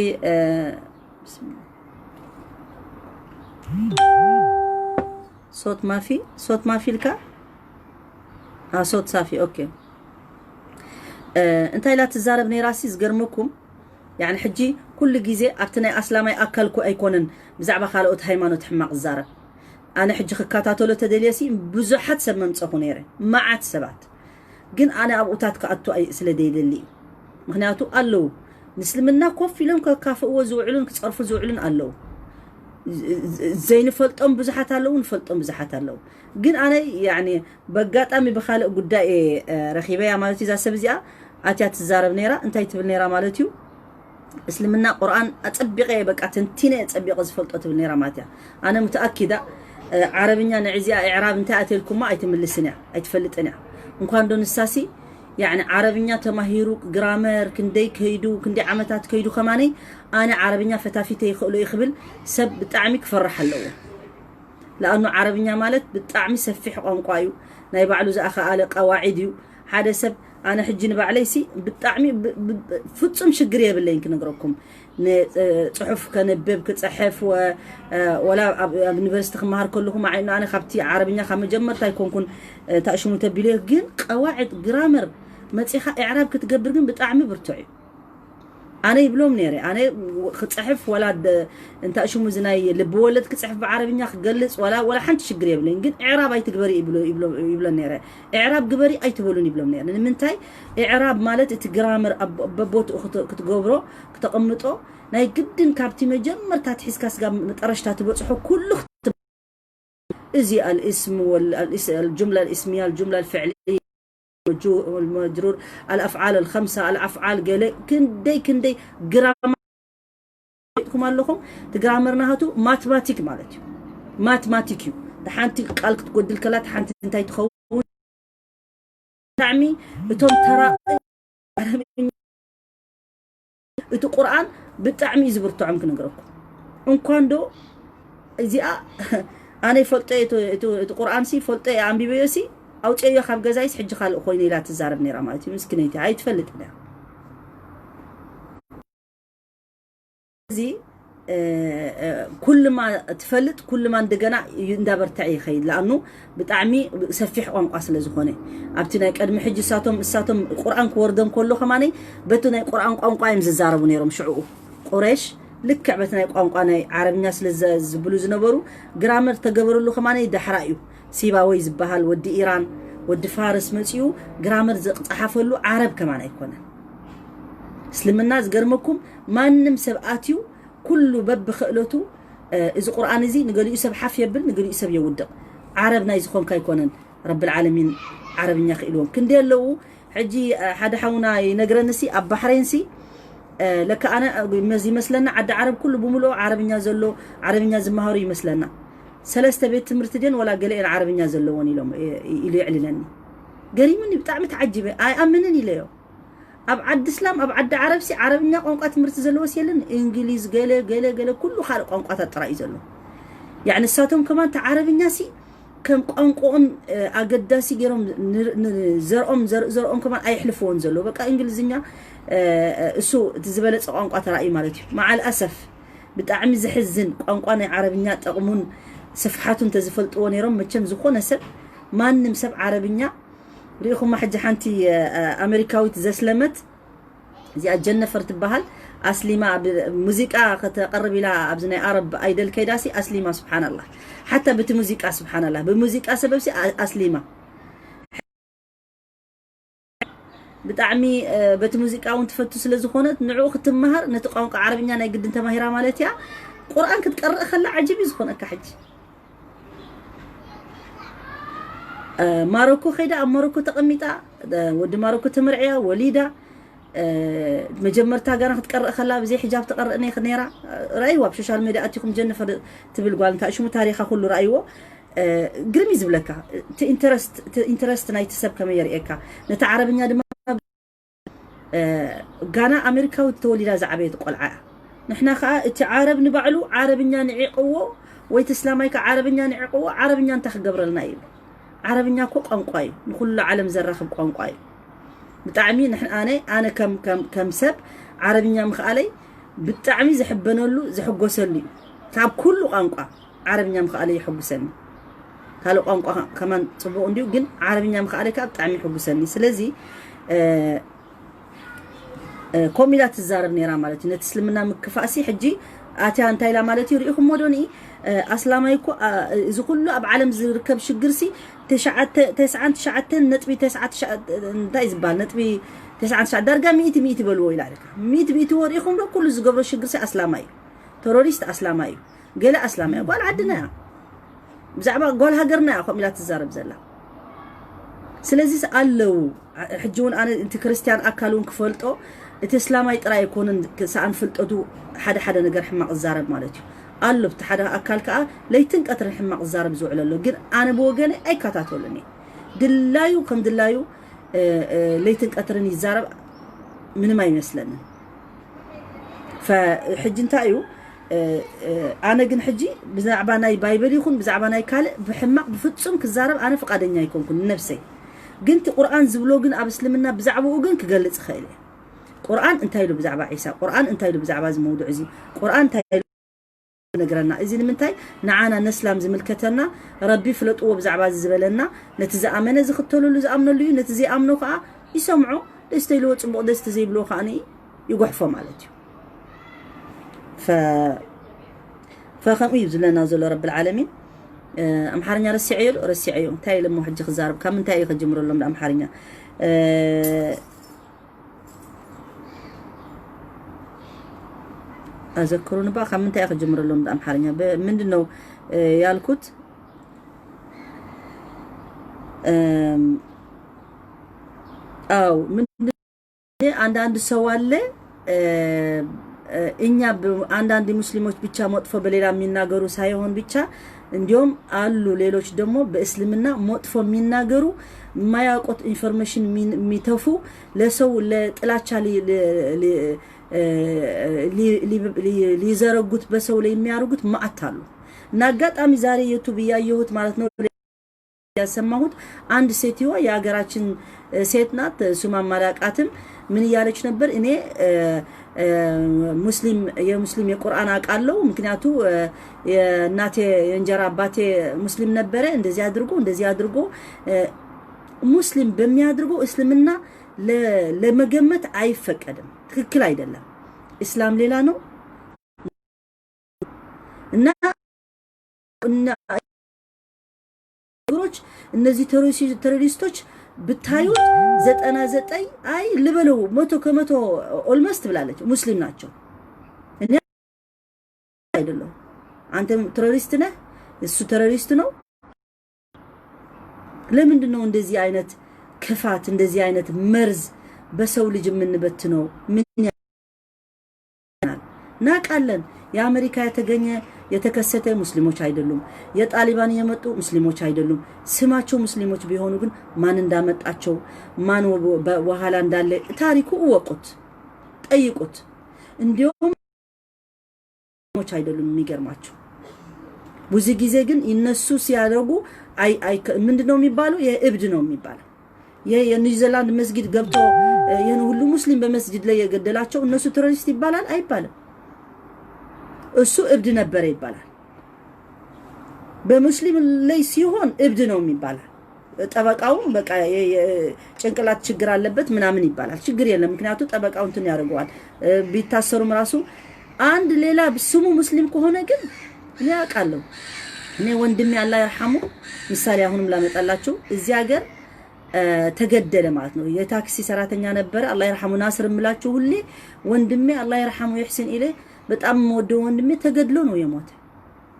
ሶት ማፊ፣ ሶት ማፊ ኢልካ? ሶት ሳፊ። ኦኬ። እንታይ ኢላ ትዛረብ ነይራ ሲ ዝገርመኩም? ያኒ ሕጂ ኩሉ ግዜ ኣብቲ ናይ ኣስላማይ ኣካል እኮ ኣይኮነን ብዛዕባ ካልኦት ሃይማኖት ሕማቕ ዝዛረብ። ኣነ ሕጂ ክከታተሎ ተደልየ ሲ ብዙሓት ሰብ መምፀኹ ነይረ፣ መዓት ሰባት። ግን ኣነ ኣብኡታት ክኣቱ ኣይ-፣ ስለ ዘይደሊ እዩ። ምኽንያቱ ኣለዉ፣ ምስልምና ኮፍ ኢሎም ከካፍእዎ ዝውዕሉን ክፀርፉ ዝውዕሉን ኣለዉ። ዘይንፈልጦም ብዙሓት ኣለዉ፣ ንፈልጦም ብዙሓት ኣለዉ። ግን ኣነ ያኒ በጋጣሚ ብኻልእ ጉዳይ እየ ረኺበያ ማለት እዩ። እዛ ሰብ እዚኣ ኣትያ ትዛረብ ነይራ። እንታይ ትብል ነይራ ማለት እዩ? እስልምና ቁርኣን ኣጸቢቐ እየ፣ በቃ ተንቲነ እየ ጸቢቐ ዝፈልጦ ትብል ነይራ ማለት እያ። ኣነ ሙተኣኪዳ፣ ዓረብኛ ንዕዚኣ ኢዕራብ እንታይ ኣትየልኩማ ኣይትምልስን እያ፣ ኣይትፈልጥን እያ። እንኳን ዶ ንሳሲ ያኒ ዓረብኛ ተማሂሩ ግራመር ክንደይ ከይዱ፣ ክንደይ ዓመታት ከይዱ ከማነይ ኣነ ዓረብኛ ፈታፊተ ይኽእሎ እዩ ክብል ሰብ ብጣዕሚ ክፈርሕ ኣለዎ። ለኣኑ ዓረብኛ ማለት ብጣዕሚ ሰፊሕ ቋንቋ እዩ። ናይ ባዕሉ ዝኣኸኣለ ቀዋዒድ እዩ። ሓደ ሰብ ኣነ ሕጂ ንባዕለይሲ ብጣዕሚ ብ-፣ ብ-፣ ፍጹም ሽግር የብለይን ክነግረኩም። ንጽሑፍ ከንብብ ክጽሕፍ ወ-፣ ወላ ኣብ፣ ኣብ ዩኒቨርሲቲ ክመሃር ከለኹ ማዕኑ ኣነ ካብቲ ዓረብኛ ካብ መጀመርታ ኣይኮንኩን ታእሽሙ ተቢለ፣ ግን ቀዋዕድ ግራመር መጺኻ ኢዕራብ ክትገብር ግን ብጣዕሚ ብርቱዕ እዩ። ኣነ ይብሎም ነይረ፣ ኣነ ክጽሕፍ ወላ ደ-፣ እንታይ ሽሙ እዚ ናይ ልቢ ወለድ ክጽሕፍ ብዓረብኛ ክገልጽ ወላ፣ ወላ ሓንቲ ሽግር የብለይን፣ ግን ኢዕራብ ኣይትግበሪ ይብሎ-፣ ይብሎ-፣ ይብሎን ነይረ። ኢዕራብ ግበሪ ኣይትበሉን ይብሎም ነይረ። ንምንታይ? ኢዕራብ ማለት እቲ ግራመር ኣብ በቦትኡ ክት-፣ ክትገብሮ፣ ክተቐምጦ፣ ናይ ግድን ካብቲ መጀመርታ ኣትሒዝካ ስጋብ መጠረሽታ ትበጽሖ ኩሉ ክት-፣ እዚ ኣልእስም ወል-፣ ኣልእስ-፣ ኣልጁምላ ኣልእስምያ፣ ኣልጁምላ ኣልፍዕልያ፣ መጁ-፣ መጅሩር፣ ኣልኣፍዓል ኣልኸምሳ፣ ኣልኣፍዓል ገለ ክንደይ ክንደይ ግራማ ሪእኩም ኣለኹም። እቲ ግራመር ናሃቱ ማትማቲክ ማለት እዩ። ማትማቲክ እዩ። ሓንቲ ቃል ክትጎድል ከላ፣ ሓንቲ እንታይ ትኸውን? ብጣዕሚ እቶም ተራ-፣ እቲ ቁርኣን ብጣዕሚ እዩ ዝብርትዖም ክነግረኩም። እንኳን ዶ እዚኣ ኣነ ይፈልጦ እየ፣ እቲ፣ እቲ፣ እቲ ቁርኣን ሲ ይፈልጦ እየ፣ ኣንቢበዮ ሲ ኣውፅኦዮ ካብ ገዛይስ ሕጂ ካልእ ኮይኑ ኢላ ትዛረብ ነይራ ማለት እዩ። ምስኪነይቲ ኣይትፈልጥን እያ። እዚ፣ እ፣ እ፣ ኩልማ ትፈልጥ፣ ኩልማ እንደገና እዩ እንዳበርትዐ ይኸይድ። ለኣኑ ብጣዕሚ ሰፊሕ ቋንቋ ስለ ዝኾነ፣ ኣብቲ ናይ ቀድሚ ሕጂ እሳቶም፣ እሳቶም ቁርኣን ክወርዶም ከሎ ከማነይ በቲ ናይ ቁርኣን ቋንቋ እዮም ዝዛረቡ ነይሮም። ሽዕኡ ቁሬሽ ልክዕ በቲ ናይ ቋንቋ ናይ ዓረብኛ ስለ ዘ-፣ ዝብሉ ዝነበሩ፣ ግራመር ተገበረሉ ከማነይ ዳሕራ እዩ። ሲባወይ ዝበሃል ወዲ ኢራን፣ ወዲ ፋርስ መጺኡ ግራመር ዝጸሓፈሉ ዓረብ ከማን ኣይኮነን። እስልምና ዝገርመኩም፣ ማንም ሰብ ኣትዩ ኩሉ በብኽእለቱ፣ እ፣ እዚ ቁርኣን እዚ ንገሊኡ ሰብ ሓፍ የብል፣ ንገሊኡ ሰብ የውድቕ። ዓረብ ናይ ዝኾንካ ኣይኮነን፣ ረብል ዓለሚን ዓረብኛ ክኢልዎም ክንደይ ኣለዉ። ሕጂ፣ እ፣ ሓደ ሓውና ይነግረንሲ ኣብ ባሕሬንሲ፣ እ፣ ለካ ኣነ፣ እ፣ መዝ-፣ ይመስለና ዓዲ ዓረብ ኩሉ ብምልኦ ዓረብኛ ዘሎ፣ ዓረብኛ ዝመሃሩ ይመስለና። ሰለስተ ቤት ትምህርቲ ድን ወላ ገለኤን ዓረብኛ ዘለዎን ኢሎም፣ እ፣ ኢሉ የዕልለኒ። ገሪሙኒ፣ ብጣዕሚ ተዓጂበ። ኣይኣምንን ኢለዮ። ኣብ ዓዲ እስላም፣ ኣብ ዓዲ ዓረብሲ ዓረብኛ ቋንቋ ትምህርቲ ዘለዎስ የለን። እንግሊዝ፣ ገለ፣ ገለ፣ ገለ፣ ኩሉ ካልእ ቋንቋታት ጥራይ እዩ ዘሎ። ያዕ ንሳቶም ከማን እቲ ዓረብኛሲ ከም ቋንቋኦም፣ እ፣ ኣገዳሲ ገይሮም ን-፣ ን-፣ ዘርኦም፣ ዘር-፣ ዘርኦም ከማን ኣይሕልፍዎን ዘሎ። በቃ እንግሊዝኛ፣ እ፣ እ፣ እሱ እቲ ዝበለጸ ቋንቋ ተራእዩ ማለት እዩ። መዓል ኣሰፍ፣ ብጣዕሚ ዝሕዝን ቋንቋ ናይ ዓረብኛ ጠቕሙን ስፍሓቱን እንተዝፈልጥዎ ነይሮም፣ መቸም ዝኾነ ሰብ፣ ማንም ሰብ ዓረብኛ ሪኢኹማ። ሕጂ ሓንቲ፣ እ፣ ኣሜሪካዊት ዘስለመት፣ እዚኣ ጀነፈር ትበሃል፣ ኣስሊማ ብ-፣ ሙዚቃ ከተቕርብ ኢላ ኣብዚ ናይ ኣረብ ኣይደል ከይዳሲ ኣስሊማ። ስብሓንላህ፣ ሓታ በቲ ሙዚቃ፣ ስብሓንላህ፣ ብሙዚቃ ሰበብሲ ኣ-፣ ኣስሊማ። ብጣዕሚ፣ እ፣ በቲ ሙዚቃ እውን ትፈቱ ስለ ዝኾነት፣ ንዕኡ ክትመሃር ነቲ ቋንቋ ዓረብኛ ናይ ግድን ተማሂራ ማለት እያ። ቁርኣን ክትቀርእ ከላ ዓጂብ እዩ ዝኾነካ። ሕጂ ማሮኮ ከይዳ ኣብ ማሮኮ ተቐሚጣ፣ ወዲ ማሮኮ ተመርዕያ ወሊዳ፣ መጀመርታ ጋና ክትቀርእ ከላ ብዘይ ሕጃብ ተቐርእ ነይራ። ራእይዋ ኣብ ሶሻል ሜድያ ኣቲኹም ጀኒፈር ትብል ጓል እንታይ ሽሙ ታሪኻ ኩሉ ራእይዎ። ግርም እዩ ዝብለካ። ኢንተረስት ናይቲ ሰብ ከመይ የርእየካ። ነቲ ዓረብኛ ድማ ጋና ኣሜሪካዊት ተወሊዳ ዝዓበየት ቆልዓ እያ። ንሕና ከዓ እቲ ዓረብ ንባዕሉ ዓረብኛ ንዒቕዎ ወይ እቲ እስላማይ ከዓ ዓረብኛ ንዒቕዎ፣ ዓረብኛ እንታይ ክገብረልና እዩ? ዓረብኛ እኮ ቋንቋ እዩ፣ ንኩሉ ዓለም ዘራኽብ ቋንቋ እዩ። ብጣዕሚ ንሕና ኣነ ኣነ ከም ከም ከም ሰብ ዓረብኛ ምኽኣለይ ብጣዕሚ ዝሕበነሉ ዝሕጎሰሉ እዩ። ካብ ኩሉ ቋንቋ ዓረብኛ ምኽኣለይ ይሕጉሰኒ። ካልእ ቋንቋ ከማን ፅቡቕ እንዲዩ፣ ግን ዓረብኛ ምኽኣለይ ከዓ ብጣዕሚ ይሕጉሰኒ። ስለዚ ከምኡ ኢላ ትዛረብ ነይራ ማለት እዩ። ነቲ እስልምና ምክፋእሲ ሕጂ ኣትያ እንታይ ኢላ ማለት እዩ? ሪኢኹሞ ዶ ንኢ ኣስላማይ እኮ እዚ ኩሉ ኣብ ዓለም ዝርከብ ሽግርሲ ተስዓን ትሽዓተን ነጥቢ ተስዓ እንታይ ዝበሃል ነጥቢ ተስዓን ትሽዓን ዳርጋ ሚእቲ ሚእቲ በልዎ ኢላ ኢልካ። ሚእቲ ሚእቲ ወሪኢኹም ዶ? ኩሉ ዝገብሮ ሽግርሲ ኣስላማይ እዩ። ተሮሪስት ኣስላማይ እዩ። ገለ ኣስላማይ ጓል ዓድና እያ። ብዛዕባ ጓል ሃገርና እያ ከምኡ ኢላ ትዛረብ ዘላ። ስለዚስ ኣለዉ ሕጂ እውን ኣነ እቲ ክርስትያን ኣካል እውን ክፈልጦ እቲ እስላማይ ጥራይ ኣይኮነን ሰኣን ፍልጠቱ ሓደ ሓደ ነገር ሕማቕ ዝዛረብ ማለት እዩ ኣሎ። እቲ ሓደ ኣካል ከዓ ለይትን ቀትርን ሕማቕ ዝዛረብ ዝውዕል ኣሎ። ግን ኣነ ብወገነ ኣይከታተሉን እየ። ድላዩ ከም ድላዩ ለይትን ቀትርን ይዛረብ ምንም ኣይመስለንን። ሕጂ እንታይ እዩ ኣነ ግን ሕጂ ብዛዕባ ናይ ባይብል ይኹን ብዛዕባ ናይ ካልእ ብሕማቕ ብፍጹም ክዛረብ ኣነ ፍቓደኛ ኣይኮንኩን ነብሰይ። ግን እቲ ቁርኣን ዝብሎ ግን ኣብ እስልምና ብዛዕባኡ ግን ክገልጽ ይኽእል እየ። ቁርኣን እንታይ ኢሉ ብዛዕባ ዒሳ? ቁርኣን እንታይ ኢሉ ብዛዕባ እዚ መውዱዕ እዚ? ቁርኣን እንታይ ኢሉ ነግረና? እዚ ንምንታይ ንዓና ነስላም ዝምልከተና ረቢ ፍለጥዎ ብዛዕባ እዚ ዝበለና ነቲ ዝኣመነ ዝኽተለሉ ዝኣምነሉ እዩ። ነቲ ዘይኣምኖ ከዓ ይሰምዖ ደስተ ኢልዎ ጽቡቕ ደስተ ዘይብልዎ ከዓ ይጉሕፎ ማለት እዩ። ፈከምኡ እዩ ዝብለና ዘሎ ረብል ዓለሚን። ኣምሓርኛ ረሲዐዮ ዶ ረሲዐዮ እንታይ ኢለ እሞ ሕጂ ክዛረብ ካብ ምንታይ እዩ ከጀምረሎም ኣምሓርኛ ኣዘክሩን ባ ካብ ምንታይ እዩ ከጀምረሎም ኣምሓርኛ ምንድን ነው ያልኩት? አው ምንድን አንዳንድ ሰው አለ እኛ አንዳንድ ሙስሊሞች ብቻ መጥፎ በሌላ የሚናገሩ ሳይሆን ብቻ እንዲሁም አሉ ሌሎች ደግሞ በእስልምና መጥፎ የሚናገሩ የማያውቁት ኢንፎርሜሽን የሚተፉ ለሰው ለጥላቻ ሊዘረጉት በሰው ላይ የሚያደርጉት ማአት አሉ። እና አጋጣሚ ዛሬ ዩቱብ እያየሁት ማለት ነው ያሰማሁት አንድ ሴትዮ የሀገራችን ሴት ናት፣ ስማ ማላቃትም ምን እያለች ነበር? እኔ ሙስሊም የሙስሊም የቁርአን አውቃለሁ፣ ምክንያቱ የእናቴ የእንጀራ አባቴ ሙስሊም ነበረ። እንደዚህ አድርጎ እንደዚህ አድርጎ ሙስሊም በሚያድርገው እስልምና ለመገመት አይፈቀድም። ትክክል አይደለም። እስላም ሌላ ነው እና ነገሮች እነዚህ ቴሮሪስቶች ብታዩት ዘጠና ዘጠኝ አይ ልበለው መቶ ከመቶ ኦልሞስት ብላለች ሙስሊም ናቸው። እኔ አይደለሁም። አንተም ቴሮሪስት ነህ፣ እሱ ቴሮሪስት ነው። ለምንድን ነው እንደዚህ አይነት ክፋት እንደዚህ አይነት መርዝ በሰው ልጅ የምንበትነው? ምን እናውቃለን። የአሜሪካ የተገኘ የተከሰተ ሙስሊሞች አይደሉም። የጣሊባን የመጡ ሙስሊሞች አይደሉም። ስማቸው ሙስሊሞች ቢሆኑ ግን ማን እንዳመጣቸው ማን በኋላ እንዳለ ታሪኩ እወቁት፣ ጠይቁት። እንዲሁም ሙስሊሞች አይደሉም። የሚገርማቸው ብዙ ጊዜ ግን እነሱ ሲያደርጉ ምንድን ነው የሚባለው? የእብድ ነው የሚባለው። የኒውዚላንድ መስጊድ ገብቶ ይህን ሁሉ ሙስሊም በመስጊድ ላይ የገደላቸው እነሱ ቴሮሪስት ይባላል አይባልም። እሱ እብድ ነበረ ይባላል። በሙስሊም ላይ ሲሆን እብድ ነው የሚባላል። ጠበቃውም በቃ ጭንቅላት ችግር አለበት ምናምን ይባላል። ችግር የለም፣ ምክንያቱ ጠበቃው እንትን ያደርገዋል። ቢታሰሩም ራሱ አንድ ሌላ ስሙ ሙስሊም ከሆነ ግን እኔ አውቃለሁ። እኔ ወንድሜ አላህ ይርሐሙ ምሳሌ አሁንም ላመጣላችሁ እዚህ ሀገር ተገደለ ማለት ነው። የታክሲ ሰራተኛ ነበረ። አላህ ይርሐሙ ናስር የምላችሁ ሁሌ ወንድሜ አላህ ይርሐሙ ይሕስን ኢለ በጣም የምወደው ወንድሜ ተገድሎ ነው የሞተ።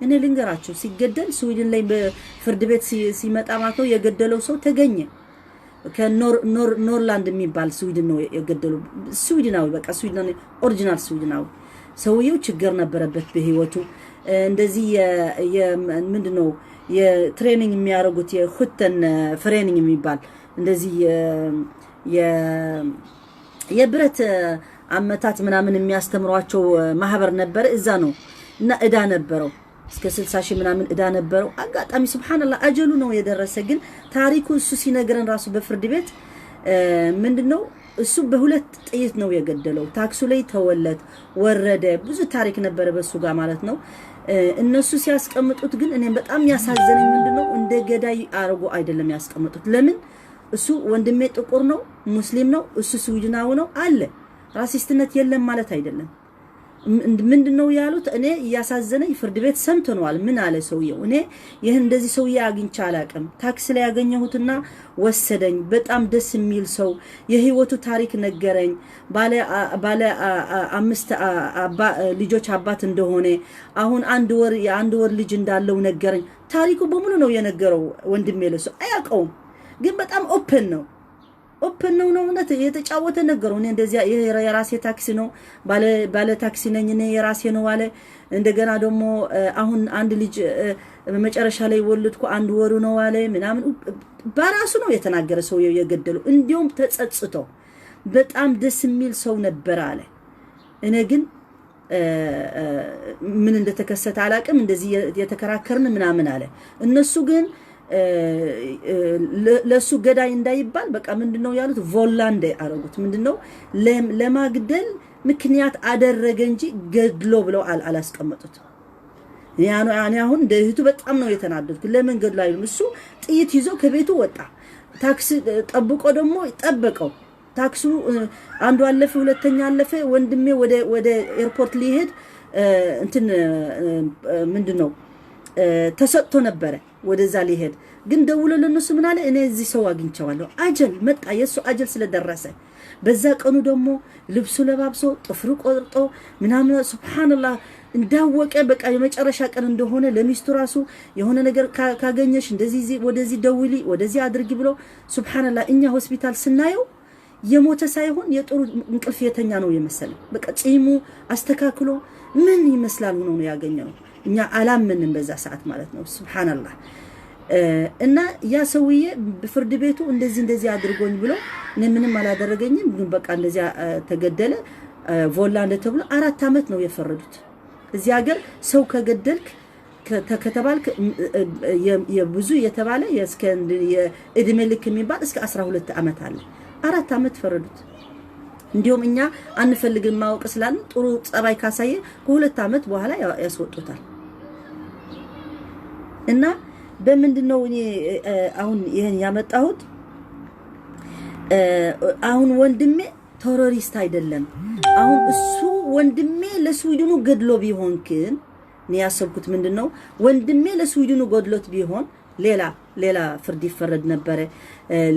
እኔ ልንገራችሁ፣ ሲገደል ስዊድን ላይ በፍርድ ቤት ሲ- ሲመጣ ማለት ነው የገደለው ሰው ተገኘ። ከኖር ኖር ኖርላንድ የሚባል ስዊድን ነው የገደለው። ስዊድናዊ፣ በቃ ስዊድን፣ ኦሪጂናል ስዊድናዊ። ሰውየው ችግር ነበረበት በህይወቱ። እንደዚህ የ ምንድን ነው የትሬኒንግ የሚያደርጉት የሁተን ትሬኒንግ የሚባል እንደዚህ የ የብረት አመታት ምናምን የሚያስተምሯቸው ማህበር ነበረ። እዛ ነው እና እዳ ነበረው እስከ ስልሳ ሺህ ምናምን እዳ ነበረው። አጋጣሚ ሱብሃንአላህ አጀሉ ነው የደረሰ። ግን ታሪኩ እሱ ሲነግረን ራሱ በፍርድ ቤት ምንድነው እሱ በሁለት ጥይት ነው የገደለው። ታክሱ ላይ ተወለት ወረደ። ብዙ ታሪክ ነበረ በሱ ጋር ማለት ነው። እነሱ ሲያስቀምጡት ግን እኔም በጣም ያሳዘነኝ ምንድነው እንደ ገዳይ አርጎ አይደለም ያስቀምጡት። ለምን እሱ ወንድሜ ጥቁር ነው፣ ሙስሊም ነው፣ እሱ ስዊድናዊ ነው አለ። ራሲስትነት የለም ማለት አይደለም። ምንድን ነው ያሉት? እኔ እያሳዘነኝ ፍርድ ቤት ሰምተነዋል። ምን አለ ሰውየው? እኔ ይህን እንደዚህ ሰውዬ አግኝቼ አላቅም። ታክሲ ላይ ያገኘሁትና ወሰደኝ። በጣም ደስ የሚል ሰው የህይወቱ ታሪክ ነገረኝ። ባለ አምስት ልጆች አባት እንደሆነ አሁን አንድ ወር የአንድ ወር ልጅ እንዳለው ነገረኝ። ታሪኩ በሙሉ ነው የነገረው ወንድሜ። ለሱ አያውቀውም፣ ግን በጣም ኦፕን ነው። ኦፕን ነው ነው እውነት የተጫወተ ነገረው። እኔ እንደዚያ ይሄ የራሴ ታክሲ ነው፣ ባለ ባለ ታክሲ ነኝ እኔ፣ የራሴ ነው አለ። እንደገና ደግሞ አሁን አንድ ልጅ መጨረሻ ላይ ወለድኩ አንድ ወሩ ነው አለ ምናምን። በራሱ ነው የተናገረ ሰውየው የገደለው። እንዲሁም ተጸጽቶ በጣም ደስ የሚል ሰው ነበር አለ። እኔ ግን ምን እንደተከሰተ አላቅም። እንደዚህ የተከራከርን ምናምን አለ። እነሱ ግን ለሱ ገዳይ እንዳይባል በቃ ምንድነው ያሉት? ቮላንደ አረጉት። ምንድነው ለማግደል ምክንያት አደረገ እንጂ ገድሎ ብለው አላስቀመጡት። ያኔ አሁን እንደ እህቱ በጣም ነው የተናደድኩት። ለምን ገድሎ አይሉም? እሱ ጥይት ይዞ ከቤቱ ወጣ። ታክሲ ጠብቆ ደግሞ ጠበቀው። ታክሱ አንዱ አለፈ፣ ሁለተኛ አለፈ። ወንድሜ ወደ ወደ ኤርፖርት ሊሄድ እንትን ምንድን ነው ተሰጥቶ ነበረ ወደዛ ሊሄድ። ግን ደውሎ ለነሱ ምን አለ? እኔ እዚህ ሰው አግኝቼዋለሁ። አጀል መጣ፣ የእሱ አጀል ስለደረሰ በዛ ቀኑ ደግሞ ልብሱ ለባብሶ ጥፍሩ ቆርጦ ምናምን ሱብሃንአላህ እንዳወቀ በቃ የመጨረሻ ቀን እንደሆነ ለሚስቱ ራሱ የሆነ ነገር ካገኘሽ እንደዚህ ወደዚህ ደውሊ ወደዚህ አድርጊ ብሎ ሱብሃንአላህ እኛ ሆስፒታል ስናየው የሞተ ሳይሆን የጥሩ እንቅልፍ የተኛ ነው የመሰለ። በቃ ጺሙ አስተካክሎ ምን ይመስላል ሆኖ ነው ያገኘነው። እኛ አላመንም በዛ ሰዓት ማለት ነው። ሱብሃንአላህ። እና ያ ሰውዬ ፍርድ ቤቱ እንደዚህ እንደዚህ አድርጎኝ ብሎ እኔ ምንም አላደረገኝም፣ ግን በቃ እንደዚያ ተገደለ ቮላንደ ተብሎ አራት አመት ነው የፈረዱት። እዚህ ሀገር ሰው ከገደልክ ከተባልክ የብዙ የተባለ እስከ የእድሜ ልክ የሚባል እስከ አስራ ሁለት አመት አለ። አራት አመት ፈረዱት። እንዲሁም እኛ አንፈልግም ማወቅ ስላልን ጥሩ ጸባይ ካሳየ ከሁለት አመት በኋላ ያስወጡታል። እና በምንድን ነው እኔ አሁን ይህን ያመጣሁት? አሁን ወንድሜ ቴሮሪስት አይደለም። አሁን እሱ ወንድሜ ለስዊድኑ ገድሎ ቢሆን ግን እኔ ያሰብኩት ምንድን ነው ወንድሜ ለስዊድኑ ገድሎት ቢሆን ሌላ ሌላ ፍርድ ይፈረድ ነበረ፣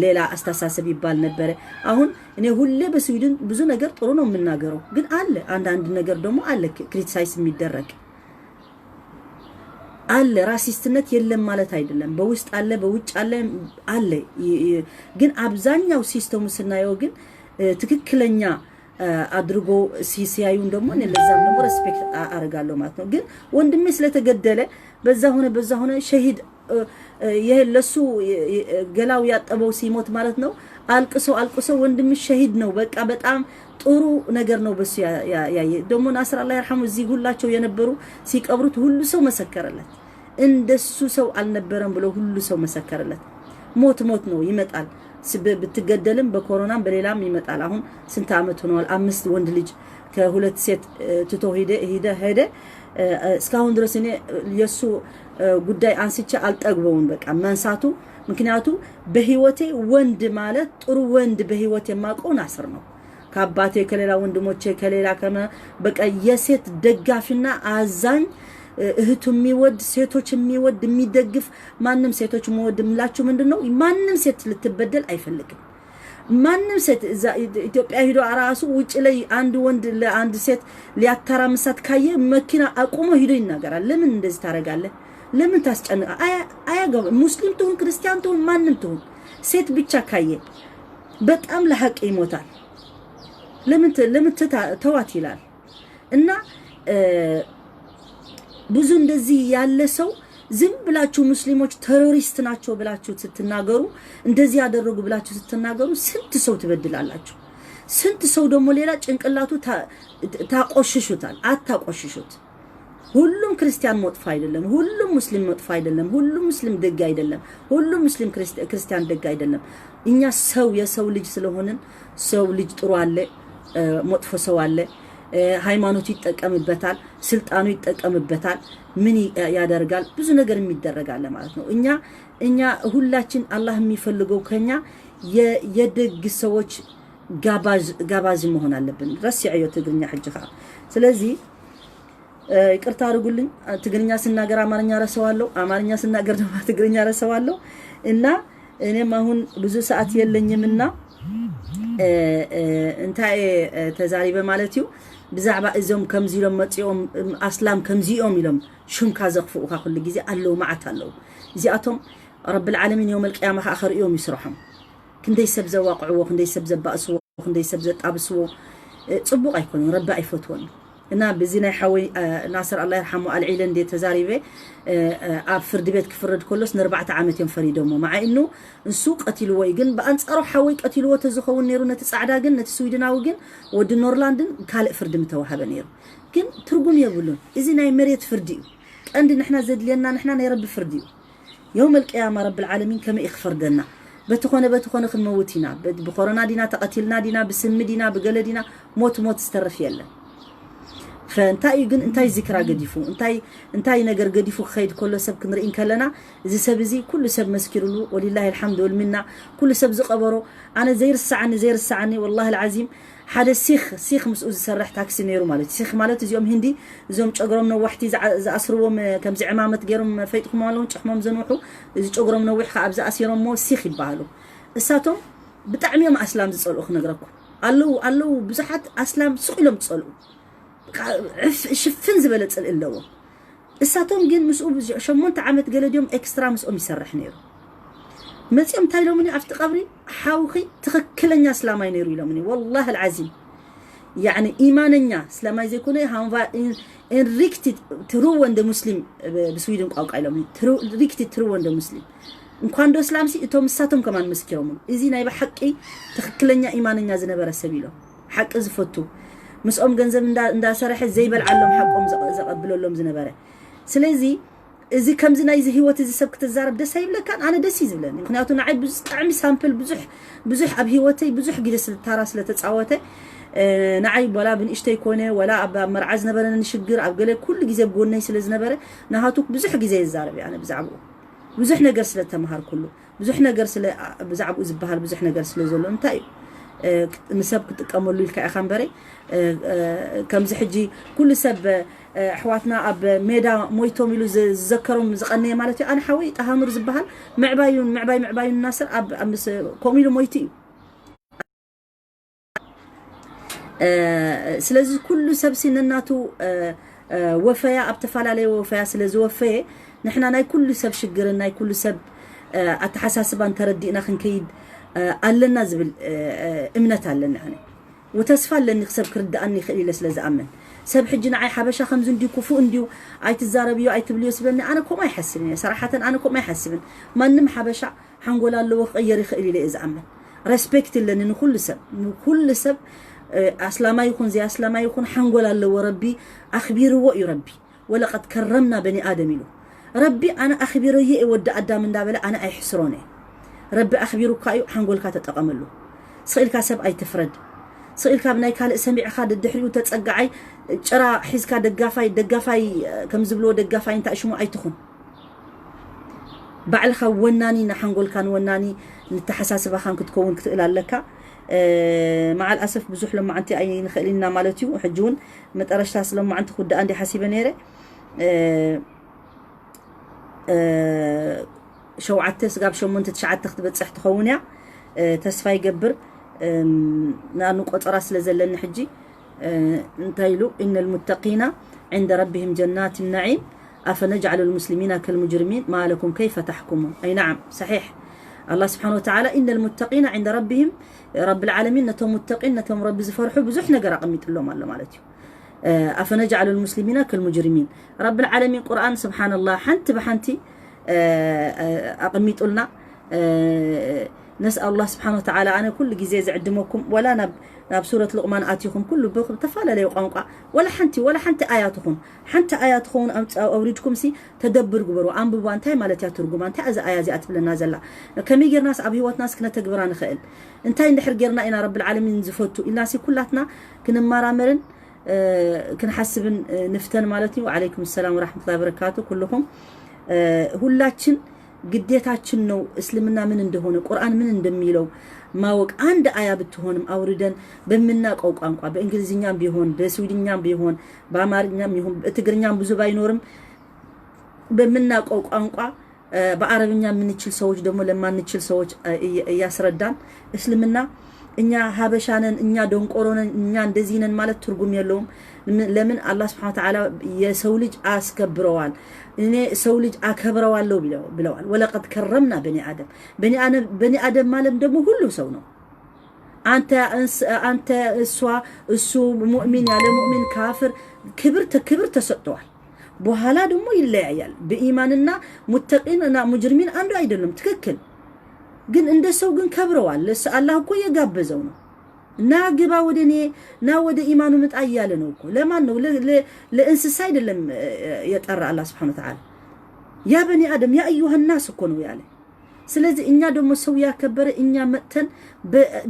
ሌላ አስተሳሰብ ይባል ነበረ። አሁን እኔ ሁሌ በስዊድን ብዙ ነገር ጥሩ ነው የምናገረው፣ ግን አለ አንዳንድ ነገር ደግሞ አለ ክሪቲሳይዝ የሚደረግ አለ። ራሲስትነት የለም ማለት አይደለም። በውስጥ አለ፣ በውጭ አለ አለ። ግን አብዛኛው ሲስተሙ ስናየው ግን ትክክለኛ አድርጎ ሲያዩን ደግሞ እኔ ለዛም ደግሞ ሬስፔክት አደርጋለሁ ማለት ነው። ግን ወንድሜ ስለተገደለ በዛ ሆነ በዛ ሆነ ሸሂድ ይሄ ለሱ ገላው ያጠበው ሲሞት ማለት ነው። አልቅሰው አልቅሰው ወንድምሽ ሸሂድ ነው፣ በቃ በጣም ጥሩ ነገር ነው በሱ ያየ። ደግሞ ናስር አላህ ይርሐሙ እዚህ ሁላቸው የነበሩ ሲቀብሩት ሁሉ ሰው መሰከረለት። እንደሱ ሰው አልነበረም ብሎ ሁሉ ሰው መሰከረለት። ሞት ሞት ነው ይመጣል። ብትገደልም በኮሮናም በሌላም ይመጣል። አሁን ስንት አመት ሆነዋል? አምስት ወንድ ልጅ ከሁለት ሴት ትቶ ሄደ ሄደ ሄደ። እስካሁን ድረስ እኔ የሱ ጉዳይ አንስቼ አልጠግበውም። በቃ መንሳቱ ምክንያቱ በህይወቴ ወንድ ማለት ጥሩ ወንድ በህይወት የማውቀው ናስር ነው። ከአባቴ ከሌላ ወንድሞቼ ከሌላ ከመ በቃ የሴት ደጋፊና አዛኝ እህቱ የሚወድ ሴቶች የሚወድ የሚደግፍ ማንም ሴቶች የሚወድ የምላችሁ ምንድን ነው? ማንም ሴት ልትበደል አይፈልግም። ማንም ሴት እዛ ኢትዮጵያ ሂዶ አራሱ ውጭ ላይ አንድ ወንድ ለአንድ ሴት ሊያተራምሳት ካየ መኪና አቁሞ ሂዶ ይናገራል። ለምን እንደዚህ ታደርጋለህ? ለምን ታስጨንቃ? አያ- አያገባ። ሙስሊም ትሁን ክርስቲያን ትሁን ማንም ትሁን ሴት ብቻ ካየ በጣም ለሀቅ ይሞታል። ለምን ት- ለምን ትታ- ተዋት ይላል። እና ብዙ እንደዚህ ያለ ሰው ዝም ብላችሁ ሙስሊሞች ቴሮሪስት ናቸው ብላችሁ ስትናገሩ፣ እንደዚህ ያደረጉ ብላችሁ ስትናገሩ ስንት ሰው ትበድላላችሁ። ስንት ሰው ደግሞ ሌላ ጭንቅላቱ ታቆሽሹታል። አታቆሽሹት። ሁሉም ክርስቲያን መጥፎ አይደለም፣ ሁሉም ሙስሊም መጥፎ አይደለም፣ ሁሉም ሙስሊም ደግ አይደለም፣ ሁሉም ሙስሊም ክርስቲያን ደግ አይደለም። እኛ ሰው የሰው ልጅ ስለሆንን ሰው ልጅ ጥሩ አለ፣ መጥፎ ሰው አለ። ሃይማኖቱ ይጠቀምበታል፣ ስልጣኑ ይጠቀምበታል፣ ምን ያደርጋል፣ ብዙ ነገር የሚደረግ አለ ማለት ነው። እኛ እኛ ሁላችን አላህ የሚፈልገው ከኛ የደግ ሰዎች ጋባዝ መሆን አለብን። ረሲዐዮ ትግርኛ ሕጂ ኸዓ። ስለዚህ ይቅርታ አድርጉልኝ፣ ትግርኛ ስናገር አማርኛ ረሰዋለሁ፣ አማርኛ ስናገር ድማ ትግርኛ ረሰዋለሁ። እና እኔም አሁን ብዙ ሰዓት የለኝምና እንታይ ተዛሪበ ማለት እዩ። ብዛዕባ እዞም ከምዚ ኢሎም መፂኦም ኣስላም ከምዚኦም ኢሎም ሽምካ ዘኽፍኡኻ ኩሉ ግዜ ኣለዉ፣ መዓት ኣለዉ። እዚኣቶም ረብል ዓለሚን የውመል ቅያማ ከዓ ከርእዮም ይስርሖም። ክንደይ ሰብ ዘዋቅዕዎ፣ ክንደይ ሰብ ዘባእስዎ፣ ክንደይ ሰብ ዘጣብስዎ ጽቡቕ ኣይኮነን። ረቢ ኣይፈትዎን። እና ብዚ ናይ ሓወይ ናስር ኣላ ይርሓሙ ኣልዒለ እንደ ተዛሪበ ኣብ ፍርዲ ቤት ክፍረድ ከሎስ ንርባዕተ ዓመት እዮም ፈሪዶሞ። መዓ እኑ እንሱ ቀቲልዎ እዩ። ግን ብኣንጻሩ ሓወይ ቀቲልዎ ተዝኸውን ነይሩ ነቲ ጻዕዳ ግን፣ ነቲ ስዊድናዊ ግን፣ ወዲ ኖርላንድን ካልእ ፍርዲ ምተዋሃበ ነይሩ። ግን ትርጉም የብሉን። እዚ ናይ መሬት ፍርዲ እዩ። ቀንዲ ንሕና ዘድልየና ንሕና ናይ ረቢ ፍርዲ እዩ። የውመል ቅያማ ረብል ዓለሚን ከመይ እዩ ክፈርደና? በቲ ኾነ በቲ ኾነ ክንመውት ኢና። ብ- ብኮሮና ዲና ተቐቲልና ዲና ብስሚ ዲና ብገለ ዲና ሞት ሞት ዝተርፍ የለን። ፈእንታይ እዩ ግን እንታይ ዚክራ ገዲፉ እንታይ እንታይ ነገር ገዲፉ ክኸይድ ከሎ ሰብ ክንርኢ እንከለና እዚ ሰብ እዚ ኩሉ ሰብ መስኪሩሉ ወሊላሂ ልሓምድ ወልሚና ኩሉ ሰብ ዝቐበሮ ኣነ ዘይርሳዓኒ ዘይርሳዓኒ ወላሂ ልዓዚም ሓደ ሲኽ ሲኽ ምስኡ ዝሰርሕ ታክሲ ነይሩ ማለት እዩ። ሲኽ ማለት እዚኦም ህንዲ እዞም ጨግሮም ነዋሕቲ ዝዓ- ዝኣስርዎም ከምዚ ዕማመት ገይሮም ፈይጥኩም ኣለውን ጭሕሞም ዘንውሑ እዚ ጨግሮም ነዊሕ ከዓ ኣብዚ ኣሲሮሞ ሲኽ ይበሃሉ። እሳቶም ብጣዕሚ እዮም ኣስላም ዝፀልኡ ክነግረኩም ኣለዉ ኣለዉ ብዙሓት ኣስላም ስቕ ኢሎም ዝፀልኡ በቃ ዕፍ- ሽፍን ዝበለ ፅልኢ ኣለዎም። እሳቶም ግን ምስኡ ብዙሕ ሸሞንተ ዓመት ገለ ድዮም ኤክስትራ ምስኦም ይሰርሕ ነይሩ። መፂኦም እንታይ ኢሎምኒ ኣብቲ ቀብሪ ሓውኺ ትኽክለኛ እስላማይ ነይሩ ኢሎምኒ። ወላሂ ልዓዚም ያዕኒ ኢማነኛ እስላማይ ዘይኮነ ሃንቫ ኢንሪክቲ ትሩወንደ ሙስሊም ብስዊድን ቋንቋ ኢሎምኒ። ሪክቲ ትሩወንደ ሙስሊም እንኳን ዶ እስላምሲ እቶም እሳቶም ከማን መስኪሮምሉ። እዚ ናይ ብሓቂ ትኽክለኛ ኢማነኛ ዝነበረ ሰብ ኢሎም ሓቂ ዝፈቱ ምስኦም ገንዘብ እንዳ- እንዳሰረሐ ዘይበልዓሎም ሓቆም ዘቐ- ዘቐብለሎም ዝነበረ። ስለዚ እዚ ከምዚ ናይዚ ህይወት እዚ ሰብ ክትዛረብ ደስ ኣይብለካን? ኣነ ደስ እዩ ዝብለኒ። ምክንያቱ ንዓይ ብጣዕሚ ሳምፕል ብዙሕ ብዙሕ ኣብ ህይወተይ ብዙሕ ግዜ ስለ ታራ ስለተፃወተ እ፣ ንዓይ ወላ ብንእሽተይ ኮነ ወላ ኣብ ኣብ መርዓ ዝነበረኒ ሽግር ኣብ ገለ ኩሉ ግዜ ብጎነይ ስለ ዝነበረ ናሃቱ ብዙሕ ግዜ ይዛረብ እየ ኣነ ብዛዕባኡ ብዙሕ ነገር ስለ ተምሃርኩሉ ብዙሕ ነገር ስለ ብዛዕባኡ ዝበሃል ብዙሕ ነገር ስለ ዘሎ እንታይ እዩ እ፣ ንሰብ ክጥቀመሉ ኢልካ ኢኻ እምበረ እ፣ እ፣ ከምዚ ሕጂ ኩሉ ሰብ እ፣ ኣሕዋትና ኣብ ሜዳ ሞይቶም ኢሉ ዝ- ዝዘከሮም ዝቐነየ ማለት እዩ ኣነ ሓወይ ጣሃኑር ዝበሃል ምዕባዩን ምዕባይ ምዕባዩን ናስር ኣብ ኣብ ምስ- ከምኡ ኢሉ ሞይቱ እዩ እ፣ ስለዚ ኩሉ ሰብ ሲ ነናቱ እ፣ እ፣ ወፈያ ኣብ ተፈላለየ ወፈያ ስለ ዝወፈየ ንሕና ናይ ኩሉ ሰብ ሽግርን ናይ ኩሉ ሰብ እ፣ ኣተሓሳስባን ተረዲእና ክንከይድ እ፣ ኣለና ዝብል እ፣ እ፣ እምነት ኣለኒ ኣነ ወተስፋ ኣለኒ ሰብ ክርድኣኒ ይኽእል ኢለ ስለ ዝኣምን ሰብ ሕጂ ንዓይ ሓበሻ ከምዚ እንድዩ ክፉእ እንድዩ ኣይትዛረብዮ ኣይትብልዮ ስብለኒ ኣነ ከምኡ ኣይሓስብን እየ ሰራሓተን ኣነ ከምኡ ኣይሓስብን ማንም ሓበሻ ሓንጎል ኣለዎ ክቕየር ይኽእል ኢለ እየ ዝኣምን። ሬስፔክት ኣለኒ ንኹሉ ሰብ ንኹሉ ሰብ ኣስላማይ ይኹን ዘይኣስላማይ ይኹን ሓንጎል ኣለዎ ረቢ ኣኽቢርዎ እዩ ረቢ ወለቀድ ከረምና በኒ ኣደም ኢሉ ረቢ ኣነ ኣኽቢረዮ እየ ወዲ ኣዳም እንዳበለ ኣነ ኣይሕስሮን እየ ረቢ ኣኽቢሩካ እዩ ሓንጎልካ ተጠቐመሉ ስቕ ኢልካ ሰብ ኣይትፍረድ ስቕ ኢልካ ብናይ ካልእ ሰሚዕኻ ድድሕሪኡ ተፀጋዓይ ጭራ ሒዝካ ደጋፋይ ደጋፋይ ከም ዝብልዎ ደጋፋይ እንታይ ሽሙ ኣይትኹን ባዕልኻ ወናኒ ንሓንጎልካን ወናኒ ንተሓሳስባኻን ክትከውን ክትእል ኣለካ መዓል ኣሰፍ ብዙሕ ሎማዓንቲ ኣይንኽእል ኢና ማለት እዩ ሕጂ እውን መጠረሽታ ስሎማዓንቲ ክውድኣ እንዲ ሓሲበ ነይረ ሸውዓተ ስጋብ ሸሞንተ ትሽዓተ ክትበፅሕ ትኸውን እያ ተስፋ ይገብር ንኣኑ ቆፀራ ስለ ዘለኒ ሕጂ እንታይ ኢሉ? إن المتقين عند ربهم جنات النعيم أفنجعل المسلمين كالمجرمين ما لكم كيف تحكمون. أي نعم، صحيح. الله سبحانه وتعالى إن المتقين عند ربهم، رب العالمين ነቶም ሙተቂን፣ ነቶም ረቢ ዝፈርሑ ብዙሕ ነገር ኣቐሚጥሎም ኣሎ ማለት እዩ። أفنجعل المسلمين كالمجرمين. ረብል ዓለሚን ቁርኣን ስብሓንላህ ሓንቲ ብሓንቲ ኣቐሚጡልና። ነስኣል ኣላህ ስብሓን ወተዓላ። ኣነ ኩሉ ግዜ ዝዕድመኩም፣ ወላ ናብ ሱረት ሉቕማን ኣቲኹም ኩሉ ብተፈላለዩ ቋንቋ፣ ወላ ሓንቲ ወላ ሓንቲ ኣያ ትኹን፣ ሓንቲ ኣያ ትኸውን ኣውሪድኩም ሲ ተደብር ግበሩ፣ ኣንብቧ። እንታይ ማለት እያ ትርጉማ? እንታይ እዛ ኣያ እዚኣ ትብለና ዘላ? ከመይ ጌርናስ ኣብ ህይወትናስ ክነተግብራ ንኽእል? እንታይ እንድሕር ጌርና ኢና ረብል ዓለሚን ዝፈቱ ኢልናሲ ኩላትና ክንመራመርን ክንሓስብን ንፍተን ማለት እዩ። ወዓለይኩም ሰላም ወራሕመቱላሂ ወበረካቱ። ኩልኹም ሁላችን ግዴታችን ነው እስልምና ምን እንደሆነ፣ ቁርኣን ምን እንደሚለው ማወቅ። አንድ አያ ብትሆንም አውርደን በምናውቀው ቋንቋ፣ በእንግሊዝኛም ቢሆን፣ በስዊድኛም ቢሆን፣ በአማርኛም ይሁን በትግርኛም ብዙ ባይኖርም በምናውቀው ቋንቋ በአረብኛ የምንችል ሰዎች ደግሞ ለማንችል ሰዎች እያስረዳን እስልምና እኛ ሀበሻ ነን፣ እኛ ደንቆሮ ነን፣ እኛ እንደዚህ ነን ማለት ትርጉም የለውም። ለምን አላህ ስብሐነ ወተዓላ የሰው ልጅ አስከብረዋል። እኔ ሰው ልጅ አከብረዋለሁ ብለዋል። ወለቀድ ከረምና በኒ አደም። በኒ አደም ማለት ደግሞ ሁሉ ሰው ነው። አንተ እሷ፣ እሱ፣ ሙእሚን ያለ ሙእሚን፣ ካፍር፣ ክብር ክብር ተሰጥተዋል። በኋላ ደግሞ ይለያያል። በኢማንና ሙተቂን እና ሙጅሪሚን አንዱ አይደለም። ትክክል። ግን እንደ ሰው ግን ከብረዋል። አላህ እኮ እየጋበዘው ነው። ና ግባ ወደ እኔ፣ ና ወደ ኢማኑ ምጣ እያለ ነው እኮ። ለማን ነው? ለእንስሳ አይደለም የጠራ አላህ ስብሐነ ወተዓላ። ያ በኒ አደም፣ ያ አዩሀ ናስ እኮ ነው ያለ። ስለዚህ እኛ ደግሞ ሰው ያከበረ እኛ መጥተን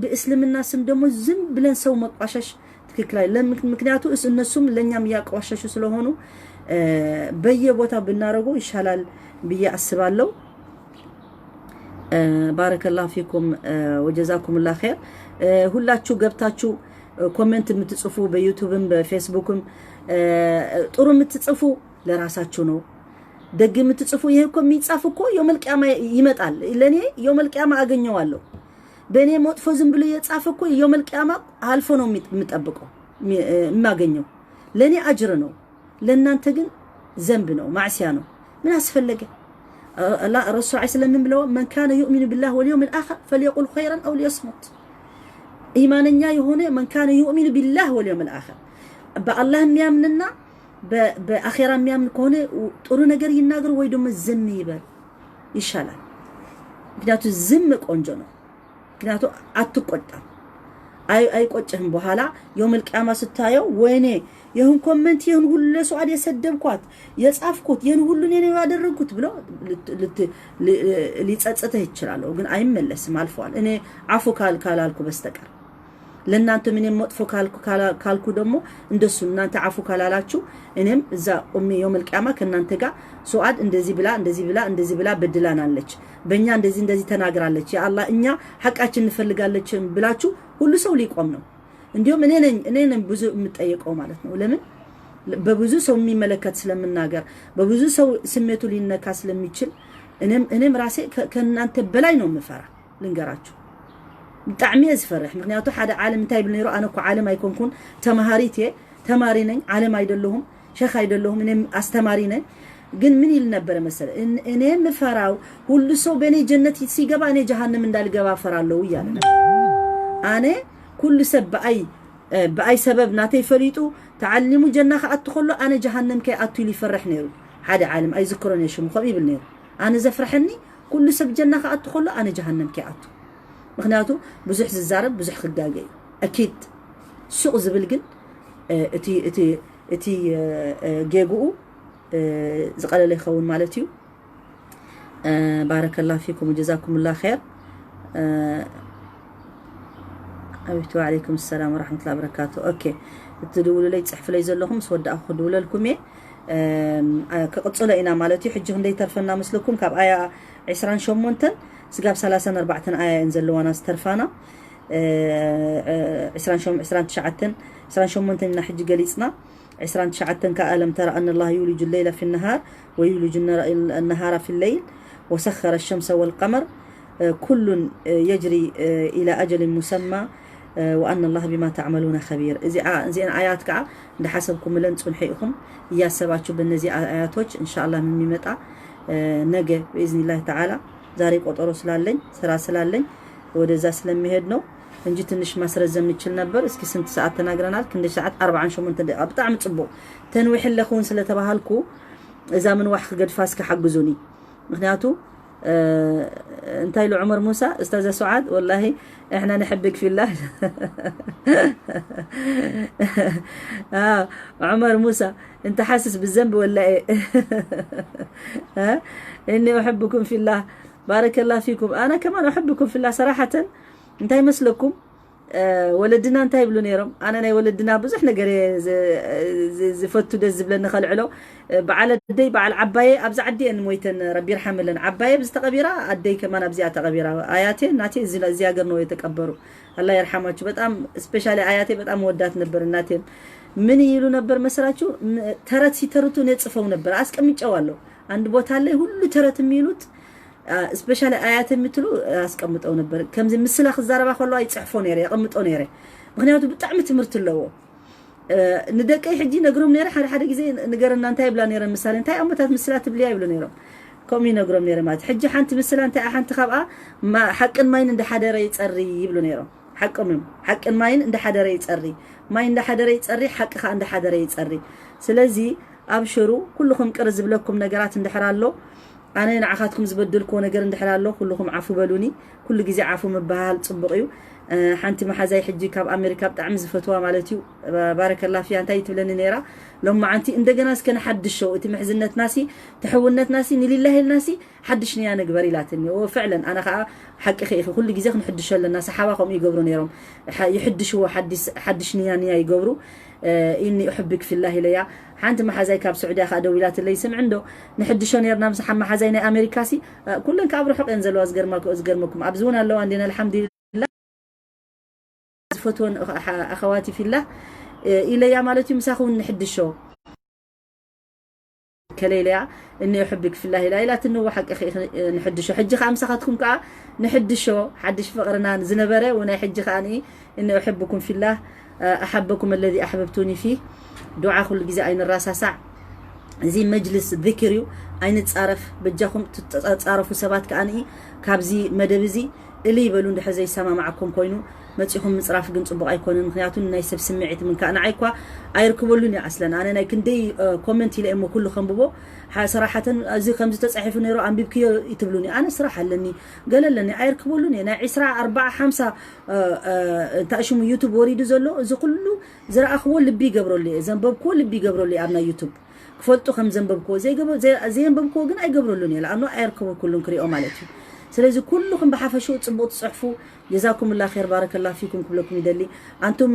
በእስልምና ስም ደግሞ ዝም ብለን ሰው መቋሸሽ ትክክል አይደለም። ምክንያቱ እነሱም ለእኛም እያቋሸሹ ስለሆኑ በየቦታው ብናደርገው ይሻላል ብዬ አስባለሁ። ባረከላሁ ፊኩም ወጀዛኩሙላ ኸይር። ሁላችሁ ገብታችሁ ኮሜንት የምትጽፉ በዩቱብም በፌስቡክም ጥሩ የምትጽፉ ለራሳችሁ ነው። ደግ የምትጽፉ፣ ይሄ እኮ የሚጻፍ እኮ የውመል ቂያማ ይመጣል። ለእኔ የውመል ቂያማ አገኘዋለሁ። በእኔ መጥፎ ዝም ብሎ የጻፈ እኮ የውመል ቂያማ አልፎ ነው የምጠብቀው የማገኘው። ለእኔ አጅር ነው፣ ለእናንተ ግን ዘንብ ነው፣ ማዕሲያ ነው። ምን አስፈለገ? ረሱል ዐለይሂ ሰላም ምን ብለዋል? من كان يؤمن بالله واليوم الآخر فليقل خيرا أو ليصمت። ኢማነኛ የሆነ من كان يؤمن بالله واليوم الآخر፣ በአላህ የሚያምንና በአኼራ የሚያምን ከሆነ ጥሩ ነገር ይናገር ወይ ደግሞ ዝም ይበል ይሻላል። ምክንያቱ ዝም ቆንጆ ነው። ምክንያቱ አትቆጣም፣ አይቆጭህም። በኋላ የውመል ቂያማ ስታየው ወይኔ ይህን ኮመንት፣ ይህን ሁሉ ለሰዓድ የሰደብኳት፣ የጻፍኩት፣ ይህን ሁሉ እኔ ነው ያደረግኩት ብሎ ሊጸጽትህ ይችላለሁ። ግን አይመለስም፣ አልፏል። እኔ አፉ ካላልኩ በስተቀር ለእናንተ ምንም መጥፎ ካልኩ ደግሞ እንደሱ እናንተ አፉ ካላላችሁ እኔም እዛ ቁሜ የውመል ቂያማ ከእናንተ ጋር ሱዓድ እንደዚህ ብላ እንደዚህ ብላ እንደዚህ ብላ በድላናለች፣ በእኛ እንደዚህ እንደዚህ ተናግራለች፣ ያ አላህ እኛ ሐቃችን እንፈልጋለች ብላችሁ ሁሉ ሰው ሊቆም ነው። እንዲሁም እኔ ነኝ እኔ ነኝ ብዙ የምጠየቀው ማለት ነው። ለምን በብዙ ሰው የሚመለከት ስለምናገር በብዙ ሰው ስሜቱ ሊነካ ስለሚችል እኔም እኔም ራሴ ከእናንተ በላይ ነው የምፈራ። ልንገራችሁ ብጣዕሚ እየ ዝፈርሕ። ምክንያቱ ሓደ ዓለም እንታይ ይብል ነይሩ? ኣነ እኮ ዓለም ኣይኮንኩን፣ ተማሃሪት እየ፣ ተማሪ ነኝ፣ ዓለም ኣይደለሁም፣ ሸኽ ኣይደለሁም፣ እኔ አስተማሪ ነኝ። ግን ምን ይል ነበረ መሰለ? እኔ የምፈራው ሁሉ ሰው በእኔ ጀነት ሲገባ እኔ ጀሃነም እንዳልገባ እፈራለሁ እያለ ነበር። ኣነ ኩሉ ሰብ ብኣይ ብኣይ ሰበብ ናተይ ፈሊጡ ተዓሊሙ ጀና ክኣቱ ከሎ ኣነ ጀሃነም ከይኣቱ ኢሉ ይፈርሕ ነይሩ። ሓደ ዓለም ኣይዝክሮን እየ ሽሙ ከምኡ ይብል ነይሩ። ኣነ ዘፍረሐኒ ኩሉ ሰብ ጀና ክኣቱ ከሎ ኣነ ጀሃነም ከይኣቱ። ምክንያቱ ብዙሕ ዝዛረብ ብዙሕ ክጋገ እዩ። ኣኪድ ሱቕ ዝብል ግን እቲ እቲ እቲ ጌግኡ ዝቐለለ ይኸውን ማለት እዩ። ባረከላ ፊኩም ወጀዛኩምላ ኸይር። ኣቤት ወዓለይኩም ሰላም ወራሕመቱላ በረካቱ። ኦኬ፣ እትድውሉለይ ትፅሕፍለይ ዘለኹም ምስ ወዳእኹ ክድውለልኩም እየ። ክቕፅሎ ኢና ማለት እዩ። ሕጂ ክንደይ ተርፈና መስለኩም? ካብ ኣያ ዕስራን ሸሞንተን ስጋብ ሰላሳን ኣርባዕተን ኣያ እየን ዘለዋና ዝተርፋና። ዕስራን ትሽዓተን ዕስራን ሸሞንተን ኢና ሕጂ ገሊፅና። ዕስራን ትሽዓተን ከኣ ألم تر أن الله يولج الليل في النهار ويولج النهار في الليل وسخر الشمس والقمر ኩሉን የጅሪ ኢላ ኣጀልን ሙሰማ ወኣና ላህ ቢማ ተዕመሉና ከቢር። እዚኣ እዚአን ኣያት ከዓ እንዳሓሰብኩምለን ፅንሑ ኢኹም እያሰባችሁ በእነዚህ አያቶች እንሻላ የሚመጣ ነገ ብኢዝኒላህ ተዓላ ዛሬ ቆጠሮ ስላለኝ ስራ ስላለኝ ወደዛ ስለሚሄድ ነው እንጂ ትንሽ ማስረዘም እንችል ነበር። እስኪ ስንት ሰዓት ተናግረናል? ክንደይ ሰዓት? ኣርባዓን ሸሞንተን ደቂቃ። ብጣዕሚ ፅቡቅ። ተንዊሕ ኣለኹውን ስለተባሃልኩ እዛ ምንዋሕ ክገድፋ እስኪ ሓግዙኒ። ምክንያቱ እንታይ ኢሉ ዑመር ሙሳ? استاذة سعاد والله احنا نحبك في الله. عمر موسى، انت حاسس بالذنب ولا ايه؟ ها؟ اني احبكم في الله. بارك الله فيكم. انا كمان احبكم في الله صراحة. እንታይ ይመስለኩም? ወለድና እንታይ ይብሉ ነይሮም? ኣነ ናይ ወለድና ብዙሕ ነገር እየ ዝፈቱ፣ ደስ ዝብለኒ ከልዕሎ። በዓል ኣደይ በዓል ዓባየ ኣብዚ ዓዲ እየን ሞይተን፣ ረቢ ይርሓመለን። ዓባየ ኣብዚ ተቐቢራ፣ ኣደይ ከማን ኣብዚኣ ተቐቢራ። ኣያቴ እናቴ እዚ እዚህ ሀገር ነው የተቀበሩ። አላህ ይርሓማችሁ። በጣም ስፔሻሊ ኣያቴ በጣም ወዳት ነበር እናቴም። ምን ይሉ ነበር መስላችሁ? ተረት ሲተርቱ ነጽፈው ነበር፣ አስቀምጨዋለሁ። አንድ ቦታ ላይ ሁሉ ተረት የሚሉት ስፔሻሊ ኣያት የምትሉ ኣስቀምጠው ነበር። ከምዚ ምስላ ክዛረባ ከለዋ ይፅሕፎ ነይረ፣ የቐምጦ ነይረ። ምክንያቱ ብጣዕሚ ትምህርቲ ኣለዎ። ንደቀይ ሕጂ ነግሮም ነይረ። ሓደ ሓደ ግዜ ንገረና እንታይ ይብላ ነይረ፣ ምሳሌ እንታይ ኣሞታት ምስላ ትብልያ ይብሉ ነይሮም። ከምኡ ይነግሮም ነይረ ማለት ሕጂ ሓንቲ ምስላ እንታይ ሓንቲ ካብኣ ሓቅን ማይን እንዳሓደረ ይፀሪ ይብሉ ነይሮም። ሓቅም እዮም። ሓቅን ማይን እንዳሓደረ ይፀሪ፣ ማይ እንዳሓደረ ይፀሪ፣ ሓቂ ከዓ እንዳሓደረ ይፀሪ። ስለዚ ኣብሽሩ፣ ኩልኹም ቅር ዝብለኩም ነገራት እንድሕር ኣሎ፣ ኣነ ንዓኻትኩም ዝበደልክዎ ነገር እንድሕር ኣሎ ኩልኹም ዓፉ በሉኒ። ኩሉ ግዜ ዓፉ ምበሃል ጽቡቕ እዩ። ሓንቲ መሓዛይ ሕጂ ካብ ኣሜሪካ ብጣዕሚ ዝፈትዋ ማለት እዩ፣ ባረከላ ፊያ እንታይ ትብለኒ ነይራ፣ ሎማዓንቲ እንደገና እስከ ንሓድሽ ሸው እቲ ምሕዝነትናሲ ትሕውነትናሲ ንሊላሂ ኢልናሲ ሓድሽ ንያ ንግበር ኢላትኒ። ፍዕለን ኣነ ከዓ ሓቂ ኸኢኺ ኩሉ ግዜ ክንሕድሾ ኣለና። ሰሓባ ከምኡ ይገብሩ ነይሮም፣ ይሕድሽዎ ሓድሽ ንያ ንያ ይገብሩ። ኢኒ ኡሕብክ ፊላህ ኢለያ። ሓንቲ መሓዛይ ካብ ስዑድያ ከዓ ደዊላትለይ፣ ስምዒ እንዶ ንሕድሾ ነርና ምስ ሓ መሓዛይ ናይ ኣሜሪካ ሲ ኩለን ከዓ ኣብ ርሑቕ እየን ዘለዋ። ዝገርመኩም ኣብዚ እውን ኣለዋ እንዲና ኣልሓምዱሊላ። ዝፈትወን ኣኸዋቲ ፊላህ ኢለያ ማለት እዩ። ምሳኺ እውን ንሕድሾ ከለይለያ እኒ ኡሕብክ ፊላህ ኢላ ኢላትኒ። እወ ሓቂ ንሕድሾ። ሕጂ ከዓ ምሳኻትኩም ከዓ ንሕድሾ ሓድሽ ፍቕርና ዝነበረ ናይ ሕጂ ከዓ እኒ ኡሕብኩም ፊላህ ኣሓበኩም ኣለዚ ኣሕበብቱኒ ፊህ። ዱዓ ኩሉ ግዜ ኣይንራሳሳዕ። እዚ መጅልስ ዚክር እዩ፣ ኣይንጻረፍ። በጃኹም ትጻረፉ ሰባት ከኣ ካብዚ መደብ እዚ እልይ በሉ። እንድሕር ዘይሰማማዓኩም ኮይኑ መጺኹም ምጽራፍ ግን ጽቡቕ ኣይኮነን። ምክንያቱ ናይ ሰብ ስምዒት ምንካእ ንዓይ እኳ ኣይርክበሉን እየ ኣስለን። ኣነ ናይ ክንደይ ኮመንት ኢለ እሞ ኩሉ ከንብቦ ሰራሓተን እዚ ከምዚ ተጻሒፉ ነይሩ ኣንቢብክዮ ይትብሉኒ። ኣነ ስራሕ ኣለኒ ገለ ኣለኒ ኣይርክበሉን እየ። ናይ ዒስራ ኣርባዓ ሓምሳ እንታይ ሽሙ ዩቱብ ወሪዱ ዘሎ እዚ ኩሉ ዝረኣኽዎ ልቢ ይገብረሉ እየ፣ ዘንበብክዎ ልቢ ይገብረሉ እየ ኣብ ናይ ዩቱብ ክፈልጡ ከም ዘንበብክዎ። ዘየንበብክዎ ግን ኣይገብረሉን እየ። ለኣኖ ኣየርከበኩሉን ክሪኦ ማለት እዩ። ስለዚ ኩልኹም ብሓፈሽኡ ጽቡቕ ትጽሕፉ። ጀዛኩም ላ ር ባረከላ ፊኩም ክብለኩም ይደሊ። ኣንቱም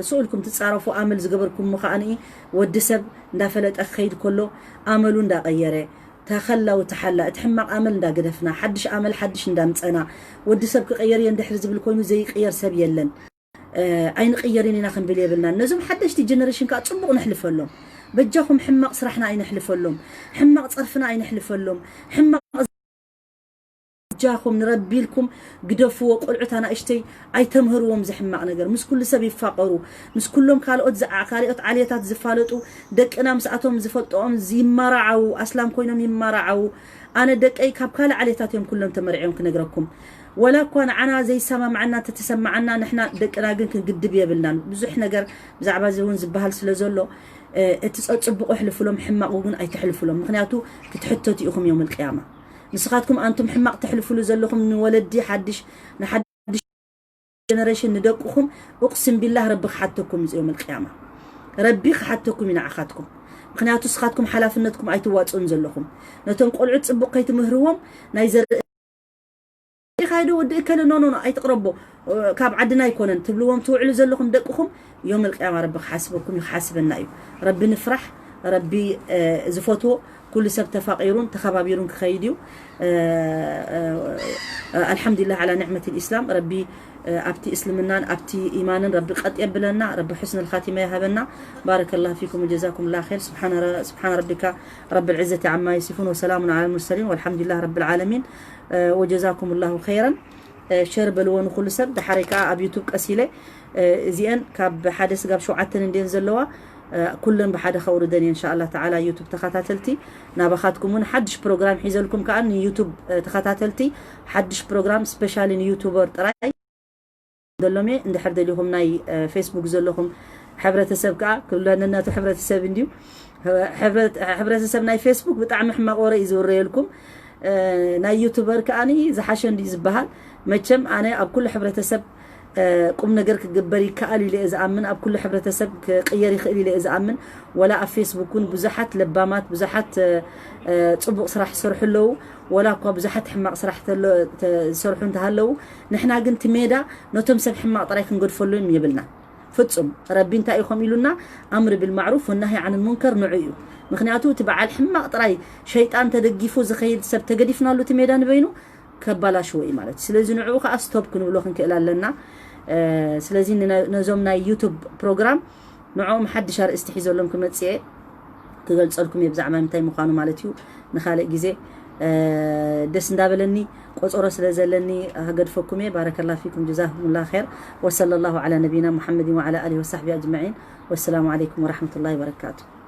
ስኡልኩም ትጻረፉ ኣመል ዝገበርኩም ምኸኣንኢ ወዲ ሰብ እንዳፈለጠ ክኸይድ ከሎ ኣመሉ እንዳቀየረ ተኸላው ተሓላ እቲ ሕማቕ ኣመል እንዳገደፍና ሓድሽ ኣመል ሓድሽ እንዳምጸና ወዲ ሰብ ክቀየር እየ እንድሕር ዝብል ኮይኑ ዘይቅየር ሰብ የለን። ኣይንቕየርን ኢና ክንብል የብልናን። ነዞም ሓደሽቲ ጀነሬሽን ከዓ ፅቡቕ ነሕልፈሎም። በጃኹም ሕማቕ ስራሕና ኣይነሕልፈሎም፣ ሕማቕ ፀርፍና ኣይነሕልፈሎም። ሕማቕ በጃኹም ንረቢ ኢልኩም ግደፍዎ። ቆልዑት ኣናእሽተይ ኣይተምህርዎም ዝሕማቕ ነገር። ምስ ኩሉ ሰብ ይፋቐሩ፣ ምስ ኩሎም ካልኦት ዝዓ- ካልኦት ዓሌታት ዝፋለጡ ደቅና ምስኣቶም ዝፈልጥኦም ይመራዓው፣ ኣስላም ኮይኖም ይመራዓው። ኣነ ደቀይ ካብ ካልእ ዓሌታት እዮም ኩሎም ተመርዕዮም ክነግረኩም። ወላ እኳ ንዓና ዘይሰማምዓና እንተተሰማዓና ንሕና ደቅና ግን ክንግድብ የብልናን። ብዙሕ ነገር ብዛዕባ እዚ እውን ዝበሃል ስለ ዘሎ እቲ ጸጽብቑ ኣሕልፉሎም፣ ሕማቑ ግን ኣይተሕልፉሎም። ምኽንያቱ ክትሕተቱ ኢኹም የውመል ቅያማ። ንስኻትኩም ኣንቱም ሕማቕ ተሕልፉሉ ዘለኹም ንወለዲ ሓድሽ ንሓድሽ ጀነሬሽን ንደቅኹም ኡቅሲም ቢላህ ረቢ ክሓተኩም እዩ የውመል ቅያማ። ረቢ ክሓተኩም እዩ ንዓኻትኩም። ምኽንያቱ ንስኻትኩም ሓላፍነትኩም ኣይትዋፅኡን ዘለኹም። ነቶም ቆልዑት ጽቡቕ ከይትምህርዎም ናይ ዘርኢ ኢኻ ዶ ወዲ እከለ ኖ ኖ ኖ ኣይትቕረቦ ካብ ዓድና ኣይኮነን ትብልዎም ትውዕሉ ዘለኹም ደቅኹም የውመል ቅያማ ረቢ ክሓስበኩም እዩ፣ ክሓስበና እዩ። ረቢ ንፍራሕ። ረቢ ዝፈትዎ ኩሉ ሰብ ተፋቒሩን ተኸባቢሩን ክኸይድ እዩ። ኣልሓምዱሊላህ ዓላ ኒዕመት ልኢስላም። ረቢ ኣብቲ እስልምናን ኣብቲ ኢማንን ረቢ ቀጥ የብለና። ረቢ ሑስን ልኻቲማ ይሃበና። ባረከላሁ ፊኩም ወጀዛኩም ላ ር። ስብሓን ረቢካ ረብ ልዕዘቲ ዓማ የሲፉን ወሰላሙን ዓላ ልሙርሰሊን ወልሓምዱሊላህ ረብ ልዓለሚን። ወጀዛኩም ላሁ ኸይረን። ሸር በልዎ ንኩሉ ሰብ። ድሓረይ ከዓ ኣብ ዩቱብ ቀሲለ እዚአን ካብ ሓደ ስጋብ ሸውዓተን እንድየን ዘለዋ ኩለን ብሓደ ከውርደን እየ እንሻላ ተዓላ። ዩቱብ ተኸታተልቲ ናባኻትኩም እውን ሓድሽ ፕሮግራም ሒዘልኩም ከዓ ንዩቱብ ተኸታተልቲ ሓድሽ ፕሮግራም ስፔሻሊ ንዩቱበር ጥራይ ዘሎም እየ። እንድሕር ደሊኹም ናይ ፌስቡክ ዘለኹም ሕብረተሰብ ከዓ ክብለንነቱ ሕብረተሰብ እንድዩ። ሕብረተሰብ ናይ ፌስቡክ ብጣዕሚ ሕማቕ ወረ እዩ ዝውረየልኩም። ናይ ዩቱበር ከዓኒ ዝሓሸ እንድዩ ዝበሃል። መቸም ኣነ ኣብ ኩሉ ሕብረተሰብ ቁም ነገር ክግበር ይከኣል ኢለ እየ ዝኣምን። ኣብ ኩሉ ሕብረተሰብ ክቅየር ይኽእል ኢለ እየ ዝኣምን። ወላ ኣብ ፌስቡክ እውን ብዙሓት ለባማት ብዙሓት ፅቡቕ ስራሕ ይሰርሑ ኣለዉ። ወላ እኳ ብዙሓት ሕማቕ ስራሕ ዝሰርሑ እንተሃለዉ፣ ንሕና ግን እቲ ሜዳ ነቶም ሰብ ሕማቕ ጥራይ ክንገድፈሎም የብልና። ፍጹም ረቢ እንታይ እዩ ከምኡ ኢሉና? ኣምር ብልማዕሩፍ ወናሂ ዓን ሙንከር ንዑ እዩ። ምክንያቱ እቲ በዓል ሕማቕ ጥራይ ሸይጣን ተደጊፉ ዝኸይድ ሰብ ተገዲፍናሉ እቲ ሜዳ ንበይኑ ከባላሽዎ እዩ ማለት እዩ። ስለዚ ንዕኡ ከዓ ስቶፕ ክንብሎ ክንክእል ኣለና። ስለዚ ነዞም ናይ ዩቱብ ፕሮግራም ንዕኦም ሓድሽ ኣርእስቲ ሒዘሎም ክመፅእ እየ። ክገልፀልኩም እየ ብዛዕባ ምንታይ ምዃኑ ማለት እዩ። ንኻልእ ግዜ ደስ እንዳበለኒ ቆፀሮ ስለ ዘለኒ ከገድፈኩም እየ። ባረከላ ፊኩም ጀዛኩምላ ር። ወሰለ ላሁ ዓላ ነቢና ሙሓመድን ወዓላ ኣሊ ወሳሕቢ ኣጅማዒን። ወሰላሙ ዓለይኩም ወራሕመቱላ ወበረካቱ።